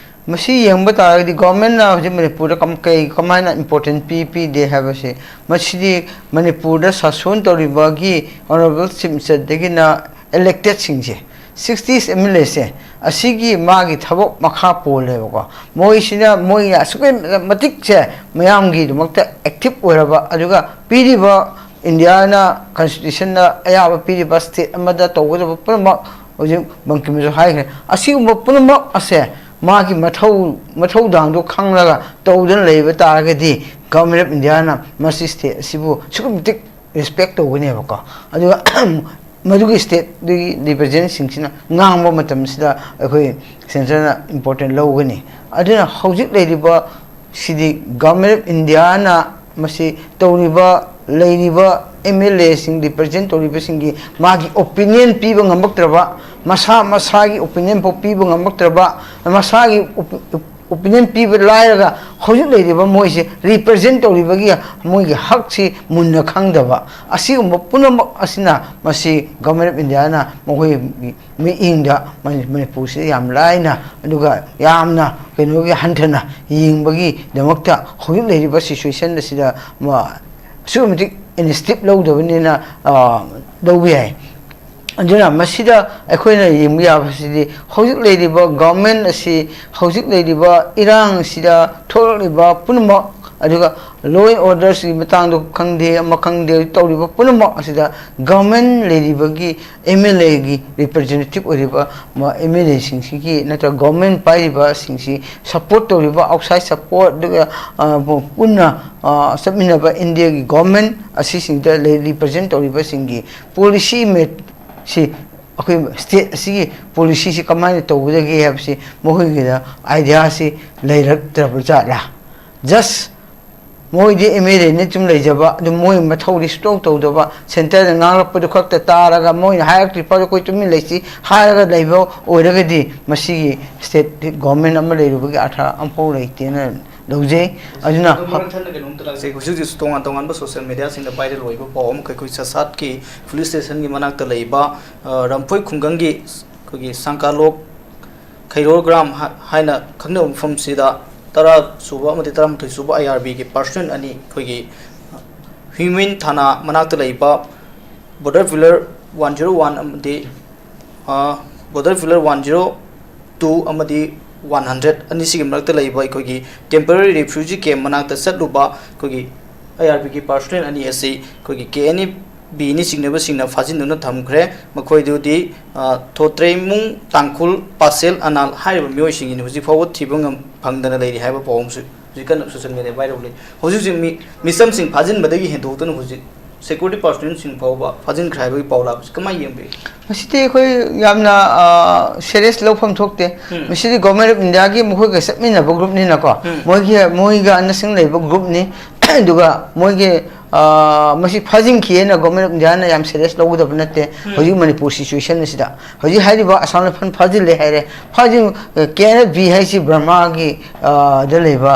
ꯃꯁꯤ ꯌꯦꯡꯕ ꯇꯥꯔꯒꯗꯤ ꯒꯣꯔꯃꯦꯟꯅ ꯍꯧꯖꯤꯛ ꯃꯅꯤꯄꯨꯔꯗ ꯀꯝ-, ꯀꯩ, ꯀꯃꯥꯏꯅ ꯏꯝꯄꯣꯔꯇꯦꯟ ꯄꯤ, ꯄꯤꯗꯦ ꯍꯥꯏꯕꯁꯦ, ꯃꯁꯤꯗꯤ ꯃꯅꯤꯄꯨꯔꯗ ꯁꯥꯁꯣꯟ ꯇꯧꯔꯤꯕꯒꯤ ꯑꯣꯅꯔꯦꯕꯜ ꯆꯤꯐ ꯃꯤꯅꯤꯁꯇꯔꯗꯒꯤꯅ ꯏꯂꯦꯛꯇꯦꯠꯁꯤꯡꯁꯦ, ꯁꯤꯛꯁꯇꯤꯁ ꯑꯦꯝ ꯑꯦꯜ ꯑꯦꯁꯦ, ꯑꯁꯤꯒꯤ ꯃꯥꯒꯤ ꯊꯕꯛ ꯃꯈꯥ ꯄꯣꯜꯂꯦꯕꯀꯣ꯫ ꯃꯣꯏꯁꯤꯅ, ꯃꯣꯏ ꯑꯁꯨꯛꯀꯤ ꯃꯇꯤꯛꯁꯦ ꯃꯌꯥꯝꯒꯤꯗꯃꯛꯇ ꯑꯦꯛꯇꯤꯚ ꯑꯣꯏꯔꯕ, ꯑꯗꯨꯒ ꯄꯤꯔꯤꯕ ꯏꯟꯗꯤꯌꯥꯅ ꯀꯟꯁꯇꯤꯇ꯭ꯌꯨꯁꯟꯅ ꯑꯌꯥꯕ ꯄꯤꯔꯤꯕ ꯁ꯭ꯇꯦꯠ ꯑꯃꯗ ꯇꯧꯒꯗꯕ ꯄꯨꯝꯅꯃꯛ, ꯍꯧꯖꯤꯛ ꯕꯪꯀꯤꯝꯁꯨ ꯍꯥꯏꯈ꯭ꯔꯦ, ꯑꯁꯤꯒꯨꯝꯕ ꯄꯨꯝꯅꯃꯛ ꯑꯁꯦ ꯃꯥꯒꯤ ꯃꯊꯧ, ꯃꯊꯧꯗꯥꯡꯗꯣ ꯈꯪꯂꯒ ꯇꯧꯗꯨꯅ ꯂꯩꯕ ꯇꯥꯔꯒꯗꯤ, ꯒꯚꯔꯟꯃꯦꯟ ꯑꯣꯐ ꯏꯟꯗꯤꯌꯥꯅ ꯃꯁꯤ ꯁ꯭ꯇꯦꯠ ꯑꯁꯤꯕꯨ ꯑꯁꯨꯛꯀꯤ ꯃꯇꯤꯛ ꯔꯦꯁꯄꯦꯛ ꯇꯧꯒꯅꯦꯕꯀꯣ꯫ ꯑꯗꯨꯒ ꯃꯗꯨꯒꯤ ꯁ꯭ꯇꯦꯠꯇꯨꯒꯤ ꯔꯤꯄ꯭ꯔꯖꯦꯟꯁꯤꯡꯁꯤꯅ ꯉꯥꯡꯕ ꯃꯇꯝꯁꯤꯗ ꯑꯩꯈꯣꯏ ꯁꯦꯟꯇꯔꯅ ꯏꯝꯄꯣꯔꯇꯦꯟ ꯂꯧꯒꯅꯤ꯫ ꯑꯗꯨꯅ ꯍꯧꯖꯤꯛ ꯂꯩꯔꯤꯕ ꯁꯤꯗꯤ ꯒꯚꯔꯟꯃꯦꯟ ꯑꯣꯐ ꯏꯟꯗꯤꯌꯥꯅ ꯃꯁꯤ ꯇꯧꯔꯤꯕ, ꯂꯩꯔꯤꯕ ꯑꯦꯝ ꯑꯦꯜ ꯑꯦꯁꯤꯡ, ꯔꯤꯄ꯭ꯔꯖꯦꯟ ꯇꯧꯔꯤꯕꯁꯤꯡꯒꯤ ꯃꯥꯒꯤ ꯑꯣꯄꯤꯅꯤꯌꯟ ꯄꯤꯕ ꯉꯝꯃꯛꯇ꯭ꯔꯕ, ꯃꯁꯥ ꯃꯁꯥꯒꯤ ꯑꯣꯄꯤꯅꯤꯌꯟ ꯐꯥꯎ ꯄꯤꯕ ꯉꯝꯃꯛꯇ꯭ꯔꯕ, ꯃꯁꯥꯒꯤ ꯑꯣꯄꯤꯅꯤꯌꯟ ꯄꯤꯕ ꯂꯥꯏꯔꯒ ꯍꯧꯖꯤꯛ ꯂꯩꯔꯤꯕ ꯃꯣꯏꯁꯦ ꯔꯤꯄ꯭ꯔꯖꯦꯟ ꯇꯧꯔꯤꯕꯒꯤ ꯃꯣꯏꯒꯤ ꯍꯛꯁꯤ ꯃꯨꯟꯅ ꯈꯪꯗꯕ, ꯑꯁꯤꯒꯨꯝꯕ ꯄꯨꯝꯅꯃꯛ ꯑꯁꯤꯅ ꯃꯁꯤ ꯒꯚꯔꯟꯃꯦꯟ ꯑꯣꯐ ꯏꯟꯗꯤꯌꯥꯅ ꯃꯈꯣꯏꯒꯤ ꯃꯤꯠꯌꯦꯡꯗ ꯃꯅꯤ-, ꯃꯅꯤꯄꯨꯔꯁꯤꯗ ꯌꯥꯝ ꯂꯥꯏꯅ, ꯑꯗꯨꯒ ꯌꯥꯝꯅ ꯀꯩꯅꯣꯒꯤ ꯍꯟꯊꯅ ꯌꯦꯡꯕꯒꯤꯗꯃꯛꯇ ꯍꯧꯖꯤꯛ ꯂꯩꯔꯤꯕ ꯁꯤꯆꯨꯋꯦꯁꯟ ꯑꯁꯤꯗ ꯃ-, ꯑꯁꯨꯛꯀꯤ ꯃꯇꯤꯛ ꯏꯅꯤꯁꯤꯌꯦꯇꯤꯚ ꯂꯧꯗꯕꯅꯤꯅ, ꯑ, ꯂꯧꯕ ꯌꯥꯏ꯫ ꯑꯗꯨꯅ ꯃꯁꯤꯗ ꯑꯩꯈꯣꯏꯅ ꯌꯦꯡꯕ ꯌꯥꯕꯁꯤꯗꯤ ꯍꯧꯖꯤꯛ ꯂꯩꯔꯤꯕ ꯒꯚꯔꯟꯃꯦꯟ ꯑꯁꯤ, ꯍꯧꯖꯤꯛ ꯂꯩꯔꯤꯕ ꯏꯔꯥꯡ ꯑꯁꯤꯗ ꯊꯣꯛꯂꯛꯂꯤꯕ ꯄꯨꯝꯅꯃꯛ, ꯑꯗꯨꯒ law and orderꯁꯤꯒꯤ ꯃꯇꯥꯡꯗ ꯈꯪꯗꯦ, ꯑꯃ ꯈꯪꯗꯦ, ꯇꯧꯔꯤꯕ ꯄꯨꯝꯅꯃꯛ ꯑꯁꯤꯗ ꯒꯚꯔꯟꯃꯦꯟ ꯂꯩꯔꯤꯕꯒꯤ ꯑꯦꯝ ꯑꯦꯜ ꯑꯦꯒꯤ ꯔꯤꯄ꯭ꯔꯖꯦꯟꯇꯦꯇꯤꯚ ꯑꯣꯏꯔꯤꯕ ꯑꯦꯝ ꯑꯦꯜ ꯑꯦꯁꯤꯡꯁꯤꯒꯤ ꯅꯠꯇ꯭ꯔꯒ ꯒꯚꯔꯟꯃꯦꯟ ꯄꯥꯏꯔꯤꯕꯁꯤꯡꯁꯤ ꯁꯞꯄꯣꯔꯠ ꯇꯧꯔꯤꯕ, ꯑꯥꯎꯠꯁꯥꯏꯠ ꯁꯞꯄꯣꯔꯠ, ꯑꯗꯨꯒ, ꯑ, ꯄꯨꯟꯅ, ꯑ, ꯆꯠꯃꯤꯟꯅꯕ ꯏꯟꯗꯤꯌꯥꯒꯤ ꯒꯚꯔꯟꯃꯦꯟ ꯑꯁꯤꯁꯤꯡꯗ ꯂꯩ, ꯔꯤꯄ꯭ꯔꯖꯦꯟ ꯇꯧꯔꯤꯕꯁꯤꯡꯒꯤ ꯄꯣꯂꯤꯁꯤ ꯃꯦꯠ ꯁꯤ, ꯑꯩꯈꯣꯏ ꯁ꯭ꯇꯦꯠ ꯑꯁꯤꯒꯤ ꯄꯣꯂꯤꯁꯤꯁꯤ ꯀꯃꯥꯏꯅ ꯇꯧꯒꯗꯒꯦ ꯍꯥꯏꯕꯁꯤ ꯃꯈꯣꯏꯒꯤꯗ ꯑꯥꯏꯗꯤꯌꯥꯁꯤ ꯂꯩꯔꯛꯇ꯭ꯔꯕ ꯖꯥꯠꯂꯥ? ꯖꯁ ꯃꯣꯏꯗꯤ ꯑꯦꯝ ꯑꯦꯜ ꯑꯦꯅ ꯁꯨꯝ ꯂꯩꯖꯕ, ꯑꯗꯨ ꯃꯣꯏ ꯃꯊꯧꯗꯤ ꯁꯨꯡꯇꯧ ꯇꯧꯗꯕ, ꯁꯦꯟꯇꯔꯗ ꯉꯥꯡꯂꯛꯄꯗꯨ ꯈꯛꯇ ꯇꯥꯔꯒ, ꯃꯣꯏꯅ ꯍꯥꯏꯔꯛꯇ꯭ꯔꯤ ꯐꯥꯎꯗ ꯑꯩꯈꯣꯏ ꯇꯨꯃꯤꯟ ꯂꯩꯁꯤ ꯍꯥꯏꯔꯒ ꯂꯩꯕ ꯑꯣꯏꯔꯒꯗꯤ, ꯃꯁꯤꯒꯤ ꯁ꯭ꯇꯦꯠ ꯒꯣꯔꯃꯦꯟ ꯑꯃ ꯂꯩꯔꯨꯕꯒꯤ ꯑꯥꯔꯊ ꯑꯃꯐꯥꯎ ꯂꯩꯇꯦꯅ ꯂꯧꯖꯩ꯫ ꯑꯗꯨꯅ ꯑꯗꯨ ꯃꯔꯛ ꯊꯠꯅ ꯀꯩꯅꯣꯝꯇ ꯂꯥꯛꯆꯩ꯫ ꯍꯧꯖꯤꯛ ꯍꯧꯖꯤꯛ ꯇꯣꯉꯥꯟ ꯇꯣꯉꯥꯟꯕ ꯁꯣꯁꯤꯌꯦꯜ ꯃꯦꯗꯤꯌꯥꯁꯤꯡꯗ ꯚꯥꯏꯔꯦꯜ ꯑꯣꯏꯕ ꯄꯥꯎ ꯑꯃꯈꯛ, ꯑꯩꯈꯣꯏ ꯆꯥꯁꯥꯠꯀꯤ ꯄꯨꯂꯤꯁ ꯁ꯭ꯇꯦꯁꯟꯒꯤ ꯃꯅꯥꯛꯇ ꯂꯩꯕ, ꯑ, ꯔꯝꯐꯣꯏ ꯈꯨꯡꯒꯪꯒꯤ ꯑꯩꯈꯣꯏꯒꯤ ꯁꯪꯀꯥꯂꯣꯛ ꯈꯩꯔꯣꯒ꯭ꯔꯥꯝ ꯍꯥꯏꯅ ꯈꯪꯅꯕ ꯃꯐꯝꯁꯤꯗ ꯇꯔꯥ ꯁꯨꯕ ꯑꯃꯗꯤ ꯇꯔꯥꯃꯥꯊꯣꯏ ꯁꯨꯕ ꯑꯥꯏ ꯑꯥꯔ ꯕꯤꯒꯤ ꯄꯥꯔꯁꯣꯅꯦꯜ ꯑꯅꯤ ꯑꯩꯈꯣꯏꯒꯤ ꯍ꯭ꯌꯨꯃꯦꯟ ꯊꯥꯅꯥ ꯃꯅꯥꯛꯇ ꯂꯩꯕ border pillar one zero one ꯑꯃꯗꯤ border pillar one zero two ꯑꯃꯗꯤ ꯋꯥꯟ ꯍꯟꯗ꯭ꯔꯦꯠ ꯑꯅꯤꯁꯤꯒꯤ ꯃꯔꯛꯇ ꯂꯩꯕ ꯑꯩꯈꯣꯏꯒꯤ ꯇꯦꯝꯄꯔꯔꯤ ꯔꯤꯐ꯭ꯌꯨꯖꯤ ꯀꯦꯝ ꯃꯅꯥꯛꯇ ꯆꯠꯂꯨꯕ ꯑꯩꯈꯣꯏꯒꯤ ꯑꯥꯏ ꯑꯥꯔ ꯕꯤꯒꯤ ꯄꯥꯔꯁꯣꯅꯦꯜ ꯑꯅꯤ ꯑꯁꯤ ꯑꯩꯈꯣꯏꯒꯤ ꯀꯦ ꯑꯦꯟ ꯑꯦ ꯕꯤꯅ ꯆꯤꯡꯅꯕꯁꯤꯡꯅ ꯐꯥꯖꯤꯟꯗꯨꯅ ꯊꯝꯈ꯭ꯔꯦ꯫ ꯃꯈꯣꯏꯗꯨꯗꯤ ꯊꯣꯇ꯭ꯔꯦꯃꯨꯡ ꯇꯥꯡꯈꯨꯜ ꯄꯥꯁꯦꯜ ꯑꯅꯥꯜ ꯍꯥꯏꯔꯤꯕ ꯃꯤꯑꯣꯏꯁꯤꯡꯒꯤꯅꯤ ꯍꯧꯖꯤꯛ ꯐꯥꯎꯕ ꯊꯤꯕ ꯉꯝ ꯐꯪꯗꯅ ꯂꯩꯔꯤ ꯍꯥꯏꯕ ꯄꯥꯎ ꯑꯃꯁꯨ ꯍꯧꯖꯤꯛ ꯀꯟꯅ ꯁꯣꯁꯤꯌꯦꯜ ꯃꯤꯗꯤꯌꯥ ꯚꯥꯏꯔꯦꯜ ꯑꯣꯏ꯫ ꯍꯧꯖꯤꯛ ꯍꯧꯖꯤꯛ ꯃꯤ ꯃꯤꯆꯝꯁꯤꯡ ꯐꯥꯖꯤꯟꯕꯗꯒꯤ ꯍꯦꯟꯗꯣꯛꯇꯨꯅ ꯍꯧꯖꯤꯛ ꯁꯦꯀ꯭ꯌꯨꯔꯤꯇꯤ ꯄꯥꯔꯁꯣꯅꯦꯜꯁꯤꯡ ꯐꯥꯎꯕ ꯐꯥꯖꯤꯟꯈ꯭ꯔꯦ ꯍꯥꯏꯕꯒꯤ ꯄꯥꯎ ꯂꯥꯛꯄꯁꯤ ꯀꯃꯥꯏꯅ ꯌꯦꯡꯕꯤ? ꯃꯁꯤꯗꯤ ꯑꯩꯈꯣꯏ ꯌꯥꯝꯅ ꯁꯦꯔꯤꯌꯁ ꯂꯧꯐꯝ ꯊꯣꯛꯇꯦ꯫ ꯎꯝ꯫ ꯃꯁꯤꯗꯤ ꯒꯣꯔꯃꯦꯟ ꯑꯣꯐ ꯏꯟꯗꯤꯌꯥꯒꯤ ꯃꯈꯣꯏꯒ ꯆꯠꯃꯤꯟꯅꯕ ꯒ꯭ꯔꯨꯞꯅꯤꯅꯀꯣ, ꯎꯝ꯫ ꯃꯣꯏꯒꯤ ꯃꯣꯏꯒ ꯑꯟꯗꯔꯁ꯭ꯇꯦꯟꯗꯤꯡ ꯂꯩꯕ ꯒ꯭ꯔꯨꯞꯅꯤ꯫ ꯑꯗꯨꯒ ꯃꯣꯏꯒꯤ ꯃꯁꯤ ꯐꯥꯖꯤꯟꯈꯤ ꯍꯥꯏꯅ ꯒꯣꯔꯃꯦꯟ ꯑꯣꯐ ꯏꯟꯗꯤꯌꯥꯅ ꯌꯥꯝ ꯁꯦꯔꯤꯌꯁ ꯂꯧꯒꯗꯕ ꯅꯠꯇꯦ꯫ ꯎꯝ꯫ ꯍꯧꯖꯤꯛ ꯃꯅꯤꯄꯨꯔ ꯁꯤꯆꯨꯋꯦꯁꯟ ꯑꯁꯤꯗ ꯍꯧꯖꯤꯛ ꯍꯥꯏꯔꯤꯕ ꯑꯁꯥꯝ ꯔꯥꯏꯐꯜ ꯐꯥꯖꯤꯜꯂꯦ ꯍꯥꯏꯔꯦ꯫ ꯐꯥꯖꯤꯟ ꯀꯦ ꯑꯦꯟ ꯑꯦꯐ ꯕꯤ ꯍꯥꯏꯁꯤ ꯕꯔꯃꯥꯒꯤ ꯗ ꯂꯩꯕ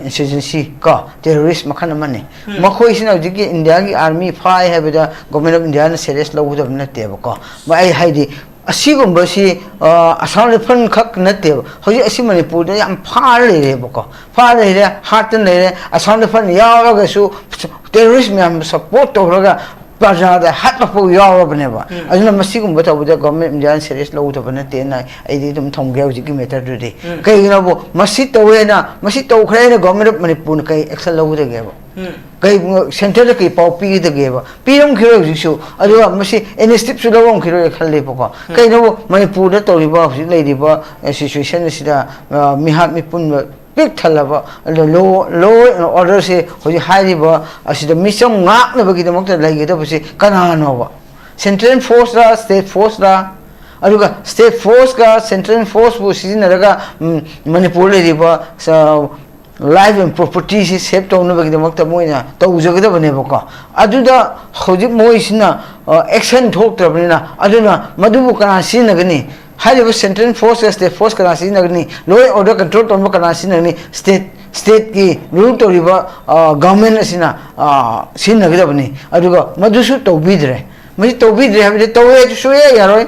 ꯏꯟꯁꯔꯖꯦꯟꯁꯤ ꯀꯣ, ꯇꯦꯔꯣꯔꯤꯁ ꯃꯈꯜ ꯑꯃꯅꯤ꯫ ꯎꯝ꯫ ꯃꯈꯣꯏꯁꯤꯅ ꯍꯧꯖꯤꯛꯀꯤ ꯏꯟꯗꯤꯌꯥꯒꯤ ꯑꯥꯔꯃꯤ ꯐꯥꯏ ꯍꯥꯏꯕꯗ ꯒꯣꯔꯃꯦꯟ ꯑꯣꯐ ꯏꯟꯗꯤꯌꯥꯅ ꯁꯦꯔꯤꯌꯁ ꯂꯧꯒꯗꯕ ꯅꯠꯇꯦꯕꯀꯣ꯫ ꯑꯩ ꯍꯥꯏꯗꯤ ꯑꯁꯤꯒꯨꯝꯕꯁꯤ ꯑꯁꯥꯝ ꯔꯥꯏꯐꯜ ꯈꯛ ꯅꯠꯇꯦꯕ, ꯍꯧꯖꯤꯛ ꯑꯁꯤ ꯃꯅꯤꯄꯨꯔꯗ ꯌꯥꯝ ꯐꯥꯔ ꯂꯩꯔꯦꯕꯀꯣ꯫ ꯐꯥꯔ ꯂꯩꯔꯦ, ꯍꯥꯠꯇꯅ ꯂꯩꯔꯦ꯫ ꯑꯁꯥꯝ ꯔꯥꯏꯐꯜ ꯌꯥꯎꯔꯒꯁꯨ ꯇꯦꯔꯣꯔꯤꯁ ꯃꯌꯥꯝ ꯁꯄꯣꯔꯠ ꯇꯧꯔꯒ ꯄ꯭ꯔꯖꯥꯗ ꯍꯥꯠꯄ ꯐꯥꯎ ꯌꯥꯎꯔꯕꯅꯦꯕ꯫ ꯎꯝ꯫ ꯑꯗꯨꯅ ꯃꯁꯤꯒꯨꯝꯕ ꯇꯧꯕꯗ ꯒꯣꯔꯃꯦꯟ ꯑꯣꯐ ꯏꯟꯗꯤꯌꯥꯅ ꯁꯦꯔꯤꯌꯁ ꯂꯧꯒꯗꯕ ꯅꯠꯇꯦꯅ ꯑꯩꯗꯤ ꯑꯗꯨꯝ ꯊꯝꯒꯦ ꯍꯧꯖꯤꯛꯀꯤ ꯃꯦꯇꯔꯗꯨꯗꯤ꯫ ꯎꯝ꯫ ꯀꯩꯒꯤꯅꯣꯕꯨ ꯃꯁꯤ ꯇꯧꯋꯦꯅ, ꯃꯁꯤ ꯇꯧꯈ꯭ꯔꯦ ꯍꯥꯏꯅ ꯒꯣꯔꯃꯦꯟ ꯑꯣꯐ ꯃꯅꯤꯄꯨꯔꯅ ꯀꯩ ꯑꯦꯛꯁꯟ ꯂꯧꯒꯗꯒꯦꯕ? ꯎꯝ꯫ ꯀꯩ ꯁꯦꯟꯇꯔꯗ ꯀꯩ ꯄꯥꯎ ꯄꯤꯒꯗꯒꯦꯕ? ꯄꯤꯔꯝꯈꯤꯔꯣꯏ ꯍꯧꯖꯤꯛꯁꯨ꯫ ꯑꯗꯨꯒ ꯃꯁꯤ ꯏꯅꯤꯁꯤꯌꯦꯇꯤꯚꯁꯨ ꯂꯧꯔꯝꯈꯤꯔꯣꯏ ꯈꯜꯂꯦꯕꯀꯣ꯫ ꯎꯝ꯫ ꯀꯩꯅꯣꯕꯨ ꯃꯅꯤꯄꯨꯔꯗ ꯇꯧꯔꯤꯕ ꯍꯧꯖꯤꯛ ꯂꯩꯔꯤꯕ ꯁꯤꯆꯨꯋꯦꯁꯟ ꯑꯁꯤꯗ ꯃꯤꯍꯥꯠ ꯃꯤꯄꯨꯟꯕ ꯄꯤꯛ ꯊꯜꯂꯕ ꯂꯣ ꯂꯣ ꯑꯦꯟ ꯑꯣꯔꯗꯔꯁꯦ ꯍꯧꯖꯤꯛ ꯍꯥꯏꯔꯤꯕ ꯑꯁꯤꯗ ꯃꯤꯆꯝ ꯉꯥꯛꯅꯕꯒꯤꯗꯃꯛꯇ ꯂꯩꯒꯗꯕꯁꯤ ꯀꯅꯥꯅꯣꯕ? Central ꯐꯣꯔꯁꯔ, state ꯐꯣꯔꯁꯔ? ꯑꯗꯨꯒ ꯁ꯭ꯇꯦꯠ ꯐꯣꯔꯁꯀ ꯁꯦꯟꯇ꯭ꯔꯦꯜ ꯐꯣꯔꯁꯄꯨ ꯁꯤꯖꯤꯟꯅꯔꯒ ꯃꯅꯤꯄꯨꯔ ꯂꯩꯔꯤꯕ ꯂꯥꯏꯐ ꯑꯦꯟ ꯄ꯭ꯔꯣꯄꯔꯇꯤꯁꯤ ꯁꯦꯞ ꯇꯧꯅꯕꯒꯤꯗꯃꯛꯇ ꯃꯣꯏꯅ ꯇꯧꯖꯒꯗꯕꯅꯦꯕꯀꯣ꯫ ꯑꯗꯨꯗ ꯍꯧꯖꯤꯛ ꯃꯣꯏꯁꯤꯅ ꯑꯦꯛꯁꯟ ꯊꯣꯛꯇ꯭ꯔꯕꯅꯤꯅ, ꯑꯗꯨꯅ ꯃꯗꯨꯕꯨ ꯀꯅꯥ ꯁꯤꯖꯤꯟꯅꯒꯅꯤ? ꯍꯥꯏꯔꯤꯕ ꯁꯦꯟꯇ꯭ꯔꯦꯜ ꯐꯣꯔꯁꯀ ꯁ꯭ꯇꯦꯠ ꯐꯣꯔꯁ ꯀꯅꯥ ꯁꯤꯖꯤꯟꯅꯒꯅꯤ? ꯂꯣ ꯑꯦꯟ ꯑꯣꯔꯗꯔ ꯀꯟꯇ꯭ꯔꯣꯜ ꯇꯧꯅꯕ ꯀꯅꯥ ꯁꯤꯖꯤꯟꯅꯒꯅꯤ? ꯁ꯭ꯇꯦꯠ ꯁ꯭ꯇꯦꯠꯀꯤ ꯔꯨꯜ ꯇꯧꯔꯤꯕ ꯒꯚꯔꯟꯃꯦꯟ ꯑꯁꯤꯅ ꯁꯤꯖꯤꯟꯅꯒꯗꯕꯅꯤ꯫ ꯑꯗꯨꯒ ꯃꯗꯨꯁꯨ ꯇꯧꯕꯤꯗ꯭ꯔꯦ꯫ ꯃꯁꯤ ꯇꯧꯕꯤꯗ꯭ꯔꯦ ꯍꯥꯏꯕꯗꯤ ꯇꯧꯋꯦ ꯍꯥꯏꯁꯨ ꯁꯨꯡꯌꯥ ꯌꯥꯔꯣꯏ꯫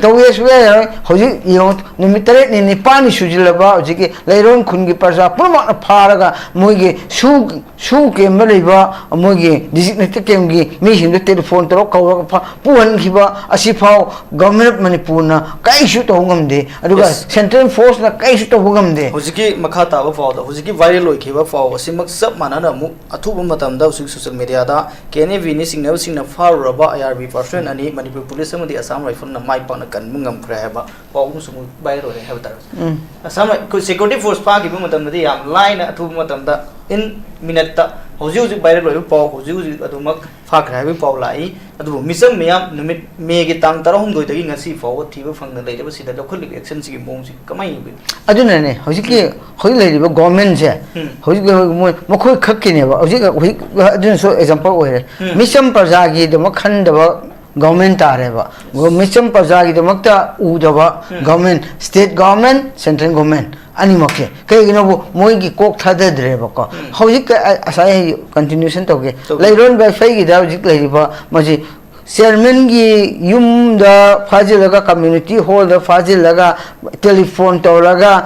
ꯇꯧꯋꯦ ꯁꯨꯡꯌꯥ ꯌꯥꯔꯣꯏ꯫ ꯍꯧꯖꯤꯛ ꯌꯦꯡꯉꯣ, ꯅꯨꯃꯤꯠ ꯇꯔꯦꯠꯅꯤ ꯅꯤꯄꯥꯜꯅꯤ ꯁꯨꯖꯤꯜꯂꯕ ꯍꯧꯖꯤꯛꯀꯤ ꯂꯩꯔꯣꯟ ꯈꯨꯟꯒꯤ ꯄ꯭ꯔꯖꯥ ꯄꯨꯝꯅꯃꯛꯅ ꯐꯥꯔꯒ ꯃꯣꯏꯒꯤ ꯁꯨ ꯁꯨ ꯀꯦꯝꯗ ꯂꯩꯕ ꯃꯣꯏꯒꯤ ꯗꯤꯖꯤꯛꯅꯦꯇꯦꯠ ꯀꯦꯝꯒꯤ ꯃꯤꯁꯤꯡꯗꯣ ꯇꯦꯂꯤꯐꯣꯟ ꯇꯧꯔꯒ ꯀꯧꯔꯒ ꯐ- ꯄꯨꯍꯟꯈꯤꯕ ꯑꯁꯤꯐꯥꯎ ꯒꯚꯔꯟꯃꯦꯟ ꯑꯣꯐ ꯃꯅꯤꯄꯨꯔꯅ ꯀꯔꯤꯁꯨ ꯇꯧꯕ ꯉꯝꯗꯦ, ꯑꯗꯨꯒ ꯁꯦꯟꯇ꯭ꯔꯦꯜ ꯐꯣꯔꯁꯅ ꯀꯔꯤꯁꯨ ꯇꯧꯕ ꯉꯝꯗꯦ꯫ ꯍꯧꯖꯤꯛꯀꯤ ꯃꯈꯥ ꯇꯥꯕ ꯄꯥꯎꯗ, ꯍꯧꯖꯤꯛꯀꯤ ꯚꯥꯏꯔꯦꯜ ꯑꯣꯏꯈꯤꯕ ꯄꯥꯎ ꯑꯁꯤꯃꯛ ꯆꯞ ꯃꯥꯟꯅꯅ ꯑꯃꯨꯛ ꯑꯊꯨꯕ ꯃꯇꯝꯗ ꯍꯧꯖꯤꯛ ꯁꯣꯁꯤꯌꯦꯜ ꯃꯤꯗꯤꯌꯥꯗ ꯀꯦ ꯑꯦꯟ ꯑꯦ ꯕꯤꯅ ꯆꯤꯡꯅꯕꯁꯤꯡꯅ ꯐꯥꯔꯨꯔꯕ ꯑꯥꯏ ꯑꯥꯔ ꯕꯤ ꯄꯔꯁꯣꯅꯦꯜ ꯑꯅꯤ ꯃꯅꯤꯄꯨꯔ ꯄꯨꯂꯤꯁ ꯑꯃꯗꯤ ꯑꯁꯥꯝ ꯔꯥꯏꯐꯜꯅ ꯃꯥꯏ ꯄꯥꯛꯅ ꯀꯟꯕ ꯉꯝꯈ꯭ꯔꯦ ꯍꯥꯏꯕ ꯄꯥꯎ ꯑꯃꯁꯨ ꯑꯃꯨꯛ ꯚꯥꯏꯔꯦꯜ ꯑꯣꯏꯔꯦ ꯍꯥꯏꯕ ꯇꯥꯔꯦ꯫ ꯑꯁꯥꯝ ꯔꯥꯏ-, ꯑꯩꯈꯣꯏ ꯁꯦꯀ꯭ꯌꯨꯔꯤꯇꯤ ꯐꯣꯔꯁ ꯐꯥꯈꯤꯕ ꯃꯇꯝꯗꯗꯤ ꯌꯥꯝ ꯂꯥꯏꯅ ꯑꯊꯨꯕ ꯃꯇꯝꯗ, ꯏꯟ ꯃꯤꯅꯠꯇ, ꯍꯧꯖꯤꯛ ꯍꯧꯖꯤꯛ ꯚꯥꯏꯔꯦꯜ ꯑꯣꯏꯕ ꯄꯥꯎ, ꯍꯧꯖꯤꯛ ꯍꯧꯖꯤꯛ ꯑꯗꯨꯃꯛ ꯐꯥꯈ꯭ꯔꯦ ꯍꯥꯏꯕꯒꯤ ꯄꯥꯎ ꯂꯥꯛꯏ꯫ ꯑꯗꯨꯕꯨ ꯃꯤꯆꯝ ꯃꯤꯌꯥꯝ ꯅꯨꯃꯤꯠ ꯃꯦꯒꯤ ꯇꯥꯡ ꯇꯔꯥꯍꯨꯝꯗꯣꯏꯗꯒꯤ ꯉꯁꯤ ꯐꯥꯎꯕ ꯊꯤꯕ ꯐꯪꯗꯅ ꯂꯩꯔꯤꯕꯁꯤꯗ ꯂꯧꯈꯠꯂꯤꯕ ꯑꯦꯛꯁꯟꯁꯤꯒꯤ ꯃꯑꯣꯡꯁꯤ ꯀꯃꯥꯏꯅ ꯌꯦꯡꯕꯤꯕꯒꯦ? ꯑꯗꯨꯅꯅꯦ ꯍꯧꯖꯤꯛꯀꯤ ꯍꯧꯖꯤꯛ ꯂꯩꯔꯤꯕ ꯒꯣꯔꯃꯦꯟꯁꯦ, ꯍꯧꯖꯤꯛ ꯃꯣꯏ ꯃꯈꯣꯏ ꯈꯛꯀꯤꯅꯦꯕ ꯍꯧꯖꯤꯛ ꯍꯧꯖꯤꯛ ꯑꯗꯨꯅꯁꯨ ꯑꯦꯛꯖꯥꯝꯄꯜ ꯑꯣꯏꯔꯦ꯫ ꯃꯤꯆꯝ ꯄ꯭ꯔꯖꯥꯒꯤꯗꯃꯛ ꯈꯟꯗꯕ ꯒꯣꯔꯃꯦꯟ ꯇꯥꯔꯦꯕ꯫ ꯃꯤꯆꯝ ꯄ꯭ꯔꯖꯥꯒꯤꯗꯃꯛꯇ ꯎꯗꯕ government, state government, central government ꯑꯅꯤꯃꯛꯁꯦ꯫ ꯀꯩꯒꯤꯅꯣꯕꯨ ꯃꯣꯏꯒꯤ ꯀꯣꯛ ꯊꯥꯗꯗ꯭ꯔꯦꯕꯀꯣ꯫ ꯍꯧꯖꯤꯛ ꯉꯁꯥꯏ ꯑꯩ ꯀꯟꯇꯤꯅ꯭ꯌꯨꯁꯟ ꯇꯧꯒꯦ꯫ ꯂꯩꯔꯣꯟ ꯕꯥꯏꯐꯩꯒꯤꯗ ꯍꯧꯖꯤꯛ ꯂꯩꯔꯤꯕ ꯃꯁꯤ ꯆꯤꯌꯔꯃꯦꯟꯒꯤ ꯌꯨꯝꯗ ꯐꯥꯖꯤꯜꯂꯒ, ꯀꯝꯃ꯭ꯌꯨꯅꯤꯇꯤ ꯍꯣꯜꯗ ꯐꯥꯖꯤꯜꯂꯒ, ꯇꯦꯂꯤꯐꯣꯟ ꯇꯧꯔꯒ,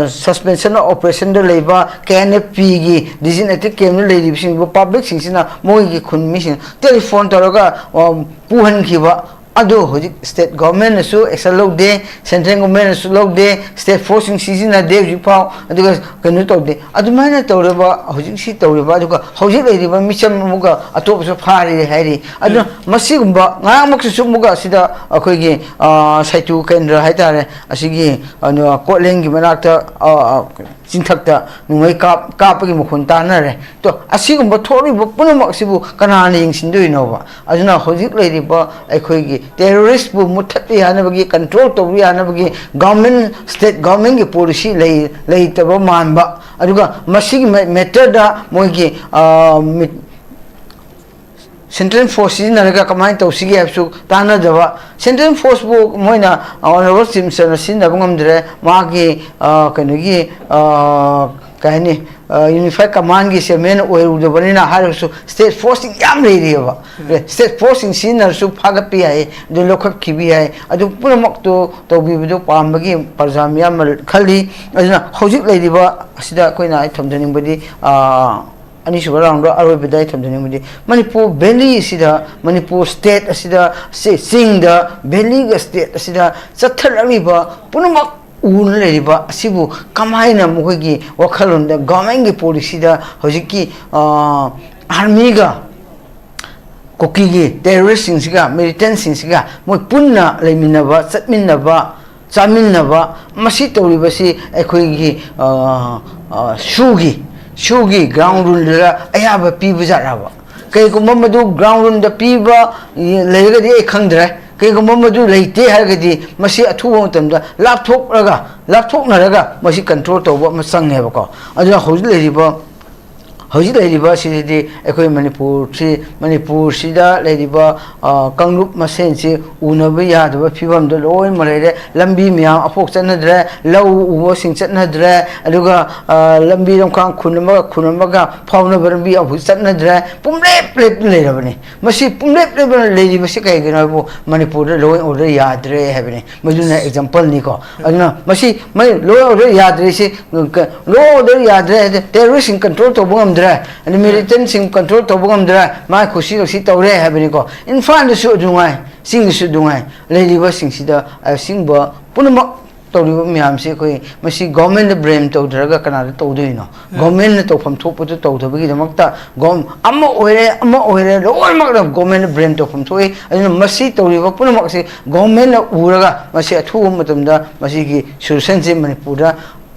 ꯁꯁꯄꯦꯟꯁꯟ ꯑꯣꯐ ꯑꯣꯄꯔꯦꯁꯟꯗ ꯂꯩꯕ ꯀꯦ ꯑꯦꯟ ꯑꯦꯐ ꯄꯤꯒꯤ ꯗꯤꯖꯤꯛꯅꯦꯇꯦꯠ ꯀꯦꯝꯗ ꯂꯩꯔꯤꯕꯁꯤꯡꯕꯨ, ꯄꯕ꯭ꯂꯤꯛꯁꯤꯡꯁꯤꯅ, ꯃꯣꯏꯒꯤ ꯈꯨꯟ ꯃꯤꯁꯤꯡ ꯇꯦꯂꯤꯐꯣꯟ ꯇꯧꯔꯒ ꯄꯨꯍꯟꯈꯤꯕ꯫ ꯑꯗꯨ ꯍꯧꯖꯤꯛ ꯁ꯭ꯇꯦꯠ ꯒꯣꯔꯃꯦꯟꯅꯁꯨ ꯑꯦꯛꯁꯟ ꯂꯧꯗꯦ, ꯁꯦꯟꯇ꯭ꯔꯦꯜ ꯒꯣꯔꯃꯦꯟꯅꯁꯨ ꯂꯧꯗꯦ, ꯁ꯭ꯇꯦꯠ ꯐꯣꯔꯁꯁꯤꯡ ꯁꯤꯖꯤꯟꯅꯗꯦ ꯍꯧꯖꯤꯛꯐꯥꯎ꯫ ꯑꯗꯨꯒ ꯀꯩꯅꯣ ꯇꯧꯗꯦ꯫ ꯑꯗꯨꯃꯥꯏꯅ ꯇꯧꯔꯕ ꯍꯧꯖꯤꯛꯁꯤ ꯇꯧꯔꯤꯕ, ꯑꯗꯨꯒ ꯍꯧꯖꯤꯛ ꯂꯩꯔꯤꯕ ꯃꯤꯆꯝ ꯑꯃꯒ ꯑꯇꯣꯞꯄꯁꯨ ꯐꯥꯔꯦ ꯍꯥꯏꯔꯤ꯫ ꯑꯗꯨꯅ ꯃꯁꯤꯒꯨꯝꯕ ꯉꯔꯥꯡꯃꯛꯁꯤꯁꯨ ꯑꯃꯨꯛꯀ ꯑꯁꯤꯗ ꯑꯩꯈꯣꯏꯒꯤ ꯁꯥꯏꯇꯨ ꯀꯦꯟꯗ꯭ꯔ ꯍꯥꯏꯇꯥꯔꯦ, ꯑꯁꯤꯒꯤ ꯀꯣꯠꯂꯦꯟꯒꯤ ꯃꯅꯥꯛꯇ ꯆꯤꯡꯊꯛꯇ ꯅꯣꯡꯃꯩ ꯀꯥꯞ ꯀꯥꯞꯄꯒꯤ ꯃꯈꯣꯟ ꯇꯥꯅꯔꯦ꯫ ꯇꯣ, ꯑꯁꯤꯒꯨꯝꯕ ꯊꯣꯛꯂꯤꯕ ꯄꯨꯝꯅꯃꯛꯁꯤꯕꯨ ꯀꯅꯥꯅ ꯌꯦꯡꯁꯤꯟꯗꯣꯏꯅꯣꯕ? ꯑꯗꯨꯅ ꯍꯧꯖꯤꯛ ꯂꯩꯔꯤꯕ ꯑꯩꯈꯣꯏꯒꯤ ꯇꯦꯔꯣꯔꯤꯁꯄꯨ ꯃꯨꯠꯊꯠꯄ ꯌꯥꯅꯕꯒꯤ, ꯀꯟꯇ꯭ꯔꯣꯜ ꯇꯧꯕ ꯌꯥꯅꯕꯒꯤ ꯒꯣꯔꯃꯦꯟ, ꯁ꯭ꯇꯦꯠ ꯒꯣꯔꯃꯦꯟꯒꯤ ꯄꯣꯂꯤꯁꯤ ꯂꯩ ꯂꯩꯇꯕ ꯃꯥꯟꯕ꯫ ꯑꯗꯨꯒ ꯃꯁꯤꯒꯤ ꯃꯦꯇꯔꯗ ꯃꯣꯏꯒꯤ ꯁꯦꯟꯇ꯭ꯔꯦꯜ ꯐꯣꯔꯁ ꯁꯤꯖꯤꯟꯅꯔꯒ ꯀꯃꯥꯏꯅ ꯇꯧꯁꯤꯒꯦ ꯍꯥꯏꯕꯁꯨ ꯇꯥꯟꯅꯗꯕ꯫ ꯁꯦꯟꯇ꯭ꯔꯦꯜ ꯐꯣꯔꯁꯄꯨ ꯃꯣꯏꯅ ꯑꯣꯅꯔꯦꯕꯜ ꯆꯤꯐ ꯃꯤꯅꯤꯁꯇꯔꯅ ꯁꯤꯖꯤꯟꯅꯕ ꯉꯝꯗ꯭ꯔꯦ꯫ ꯃꯥꯒꯤ ꯀꯩꯅꯣꯒꯤ ꯀꯩ ꯍꯥꯏꯅꯤ, ꯌꯨꯅꯤꯐꯥꯏꯠ ꯀꯃꯥꯟꯒꯤ ꯆꯤꯌꯔꯃꯦꯟ ꯑꯣꯏꯔꯨꯗꯕꯅꯤꯅ ꯍꯥꯏꯔꯒꯁꯨ ꯁ꯭ꯇꯦꯠ ꯐꯣꯔꯁꯁꯤꯡ ꯌꯥꯝ ꯂꯩꯔꯤꯑꯕ꯫ ꯁ꯭ꯇꯦꯠ ꯐꯣꯔꯁꯁꯤꯡ ꯁꯤꯖꯤꯟꯅꯔꯁꯨ ꯐꯥꯒꯠꯄ ꯌꯥꯏ, ꯑꯗꯨ ꯂꯧꯈꯠꯈꯤꯕ ꯌꯥꯏ, ꯑꯗꯨ ꯄꯨꯝꯅꯃꯛꯇꯨ ꯇꯧꯕꯤꯕꯗꯨ ꯄꯥꯝꯕꯒꯤ ꯄ꯭ꯔꯖꯥ ꯃꯤꯌꯥꯝ ꯑꯃ ꯈꯜꯂꯤ꯫ ꯑꯗꯨꯅ ꯍꯧꯖꯤꯛ ꯂꯩꯔꯤꯕ ꯑꯁꯤꯗ ꯑꯩꯈꯣꯏꯅ ꯑꯩ ꯊꯝꯖꯅꯤꯡꯕꯗꯤ, ꯑꯅꯤꯁꯨꯕ ꯔꯥꯎꯟꯗ ꯑꯔꯣꯏꯕꯗ ꯑꯩ ꯊꯝꯖꯅꯤꯡꯕꯗꯤ, ꯃꯅꯤꯄꯨꯔ ꯚꯦꯂꯤ ꯑꯁꯤꯗ, ꯃꯅꯤꯄꯨꯔ ꯁ꯭ꯇꯦꯠ ꯑꯁꯤꯗ, ꯆꯤꯡꯗ, ꯚꯦꯂꯤꯒ ꯁ꯭ꯇꯦꯠ ꯑꯁꯤꯗ ꯆꯠꯊꯔꯛꯂꯤꯕ ꯄꯨꯝꯅꯃꯛ ꯎꯅ ꯂꯩꯔꯤꯕ ꯑꯁꯤꯕꯨ ꯀꯃꯥꯏꯅ ꯃꯈꯣꯏꯒꯤ ꯋꯥꯈꯜꯂꯣꯟꯗ, ꯒꯣꯔꯃꯦꯟꯒꯤ ꯄꯣꯂꯤꯁꯤꯗ ꯍꯧꯖꯤꯛꯀꯤ ꯑꯥꯔꯃꯤꯒ ꯀꯨꯀꯤꯒꯤ ꯇꯦꯔꯣꯔꯤꯁꯁꯤꯡꯁꯤꯒ, ꯃꯤꯂꯤꯇꯦꯟꯁꯤꯡꯁꯤꯒ ꯃꯣꯏ ꯄꯨꯟꯅ ꯂꯩꯃꯤꯟꯅꯕ, ꯆꯠꯃꯤꯟꯅꯕ, ꯆꯥꯃꯤꯟꯅꯕ, ꯃꯁꯤ ꯇꯧꯔꯤꯕꯁꯤ ꯑꯩꯈꯣꯏꯒꯤ ꯁꯨꯒꯤ ꯁꯨꯒꯤ ꯒ꯭ꯔꯥꯎꯟ ꯔꯨꯜꯗ ꯑꯌꯥꯕ ꯄꯤꯕ ꯖꯥꯠꯂꯕ? ꯀꯩꯒꯨꯝꯕ ꯃꯗꯨ ꯒ꯭ꯔꯥꯎꯟ ꯔꯨꯜꯗ ꯄꯤꯕ ꯂꯩꯔꯒꯗꯤ ꯑꯩ ꯈꯪꯗ꯭ꯔꯦ꯫ ꯀꯩꯒꯨꯝꯕ ꯃꯗꯨ ꯂꯩꯇꯦ ꯍꯥꯏꯔꯒꯗꯤ ꯃꯁꯤ ꯑꯊꯨꯕ ꯃꯇꯝꯗ ꯂꯥꯞꯊꯣꯛꯂꯒ, ꯂꯥꯞꯊꯣꯛꯅꯔꯒ ꯃꯁꯤ ꯀꯟꯇ꯭ꯔꯣꯜ ꯇꯧꯕ ꯑꯃ ꯆꯪꯉꯦꯕꯀꯣ꯫ ꯑꯗꯨꯅ ꯍꯧꯖꯤꯛ ꯂꯩꯔꯤꯕ, ꯍꯧꯖꯤꯛ ꯂꯩꯔꯤꯕ ꯑꯁꯤꯗꯗꯤ ꯑꯩꯈꯣꯏ ꯃꯅꯤꯄꯨꯔꯁꯤ, ꯃꯅꯤꯄꯨꯔꯁꯤꯗ ꯂꯩꯔꯤꯕ ꯀꯥꯡꯂꯨꯞ ꯃꯁꯦꯟꯁꯤ ꯎꯅꯕ ꯌꯥꯗꯕ ꯐꯤꯕꯝꯗ ꯂꯣꯏꯅꯃꯛ ꯂꯩꯔꯦ꯫ ꯂꯝꯕꯤ ꯃꯌꯥꯝ ꯑꯃꯐꯥꯎ ꯆꯠꯅꯗ꯭ꯔꯦ, ꯂꯧ ꯎꯕꯁꯤꯡ ꯆꯠꯅꯗ꯭ꯔꯦ, ꯑꯗꯨꯒ ꯂꯝꯕꯤ ꯂꯝꯈꯥꯡ ꯈꯨꯟ ꯑꯃꯒ ꯈꯨꯟ ꯑꯃꯒ ꯐꯥꯎꯅꯕ ꯂꯝꯕꯤ ꯑꯃꯐꯥꯎ ꯆꯠꯅꯗ꯭ꯔꯦ꯫ ꯄꯨꯝꯂꯦꯞ ꯂꯦꯞꯇꯨꯅ ꯂꯩꯔꯕꯅꯤ꯫ ꯃꯁꯤ ꯄꯨꯝꯂꯦꯞ ꯂꯦꯞꯇꯨꯅ ꯂꯩꯔꯤꯕꯁꯤ ꯀꯩꯒꯤꯅꯣ ꯍꯥꯏꯕꯨ ꯃꯅꯤꯄꯨꯔꯗ ꯂꯣ ꯑꯦꯟ ꯑꯣꯔꯗꯔ ꯌꯥꯗ꯭ꯔꯦ ꯍꯥꯏꯕꯅꯤ꯫ ꯃꯗꯨꯅ ꯑꯦꯛꯖꯥꯝꯄꯜꯅꯤꯀꯣ꯫ ꯑꯗꯨꯅ ꯃꯁꯤ ꯃꯣꯏ ꯂꯣ ꯑꯦꯟ ꯑꯣꯔꯗꯔ ꯌꯥꯗ꯭ꯔꯤꯁꯤ, ꯂꯣ ꯑꯦꯟ ꯑꯣꯔꯗꯔ ꯌꯥꯗ꯭ꯔꯦ ꯍꯥꯏꯗꯤ ꯇꯦꯔꯣꯔꯤꯁꯁꯤꯡ ꯀꯟꯇ꯭ꯔꯣꯜ ꯇꯧꯕ ꯉꯝꯗ꯭ꯔꯦ, ꯑꯗꯩ ꯃꯤꯂꯤꯇꯦꯟꯁꯤꯡ ꯀꯟꯇ꯭ꯔꯣꯜ ꯇꯧꯕ ꯉꯝꯗ꯭ꯔꯦ, ꯃꯥꯏ ꯀꯨꯁꯤ ꯔꯥꯁꯤ ꯇꯧꯔꯦ ꯍꯥꯏꯕꯅꯤꯀꯣ꯫ ꯏꯝꯐꯥꯜꯗꯁꯨ ꯑꯗꯨꯉꯥꯏ, ꯆꯤꯡꯗꯁꯨ ꯑꯗꯨꯉꯥꯏ, ꯂꯩꯔꯤꯕꯁꯤꯡꯁꯤꯗ ꯑꯁꯤꯒꯨꯝꯕ ꯄꯨꯝꯅꯃꯛ ꯇꯧꯔꯤꯕ ꯃꯌꯥꯝꯁꯤ ꯑꯩꯈꯣꯏ ꯃꯁꯤ ꯒꯣꯔꯃꯦꯟꯗ ꯕ꯭ꯂꯦꯝ ꯇꯧꯗ꯭ꯔꯒ ꯀꯅꯥꯗ ꯇꯧꯗꯣꯏꯅꯣ? ꯒꯣꯔꯃꯦꯟꯅ ꯇꯧꯐꯝ ꯊꯣꯛꯄꯗꯨ ꯇꯧꯗꯕꯒꯤꯗꯃꯛꯇ ꯒꯣꯔ-, ꯑꯃ ꯑꯣꯏꯔꯦ, ꯑꯃ ꯑꯣꯏꯔꯦ, ꯂꯣꯏꯅꯃꯛꯅ ꯒꯣꯔꯃꯦꯟꯗ ꯕ꯭ꯂꯦꯝ ꯇꯧꯐꯝ ꯊꯣꯛꯏ꯫ ꯑꯗꯨꯅ ꯃꯁꯤ ꯇꯧꯔꯤꯕ ꯄꯨꯝꯅꯃꯛꯁꯤ ꯒꯣꯔꯃꯦꯟꯅ ꯎꯔꯒ ꯃꯁꯤ ꯑꯊꯨꯕ ꯃꯇꯝꯗ ꯃꯁꯤꯒꯤ ꯁꯣꯂꯨꯁꯟꯁꯤ ꯃꯅꯤꯄꯨꯔꯗ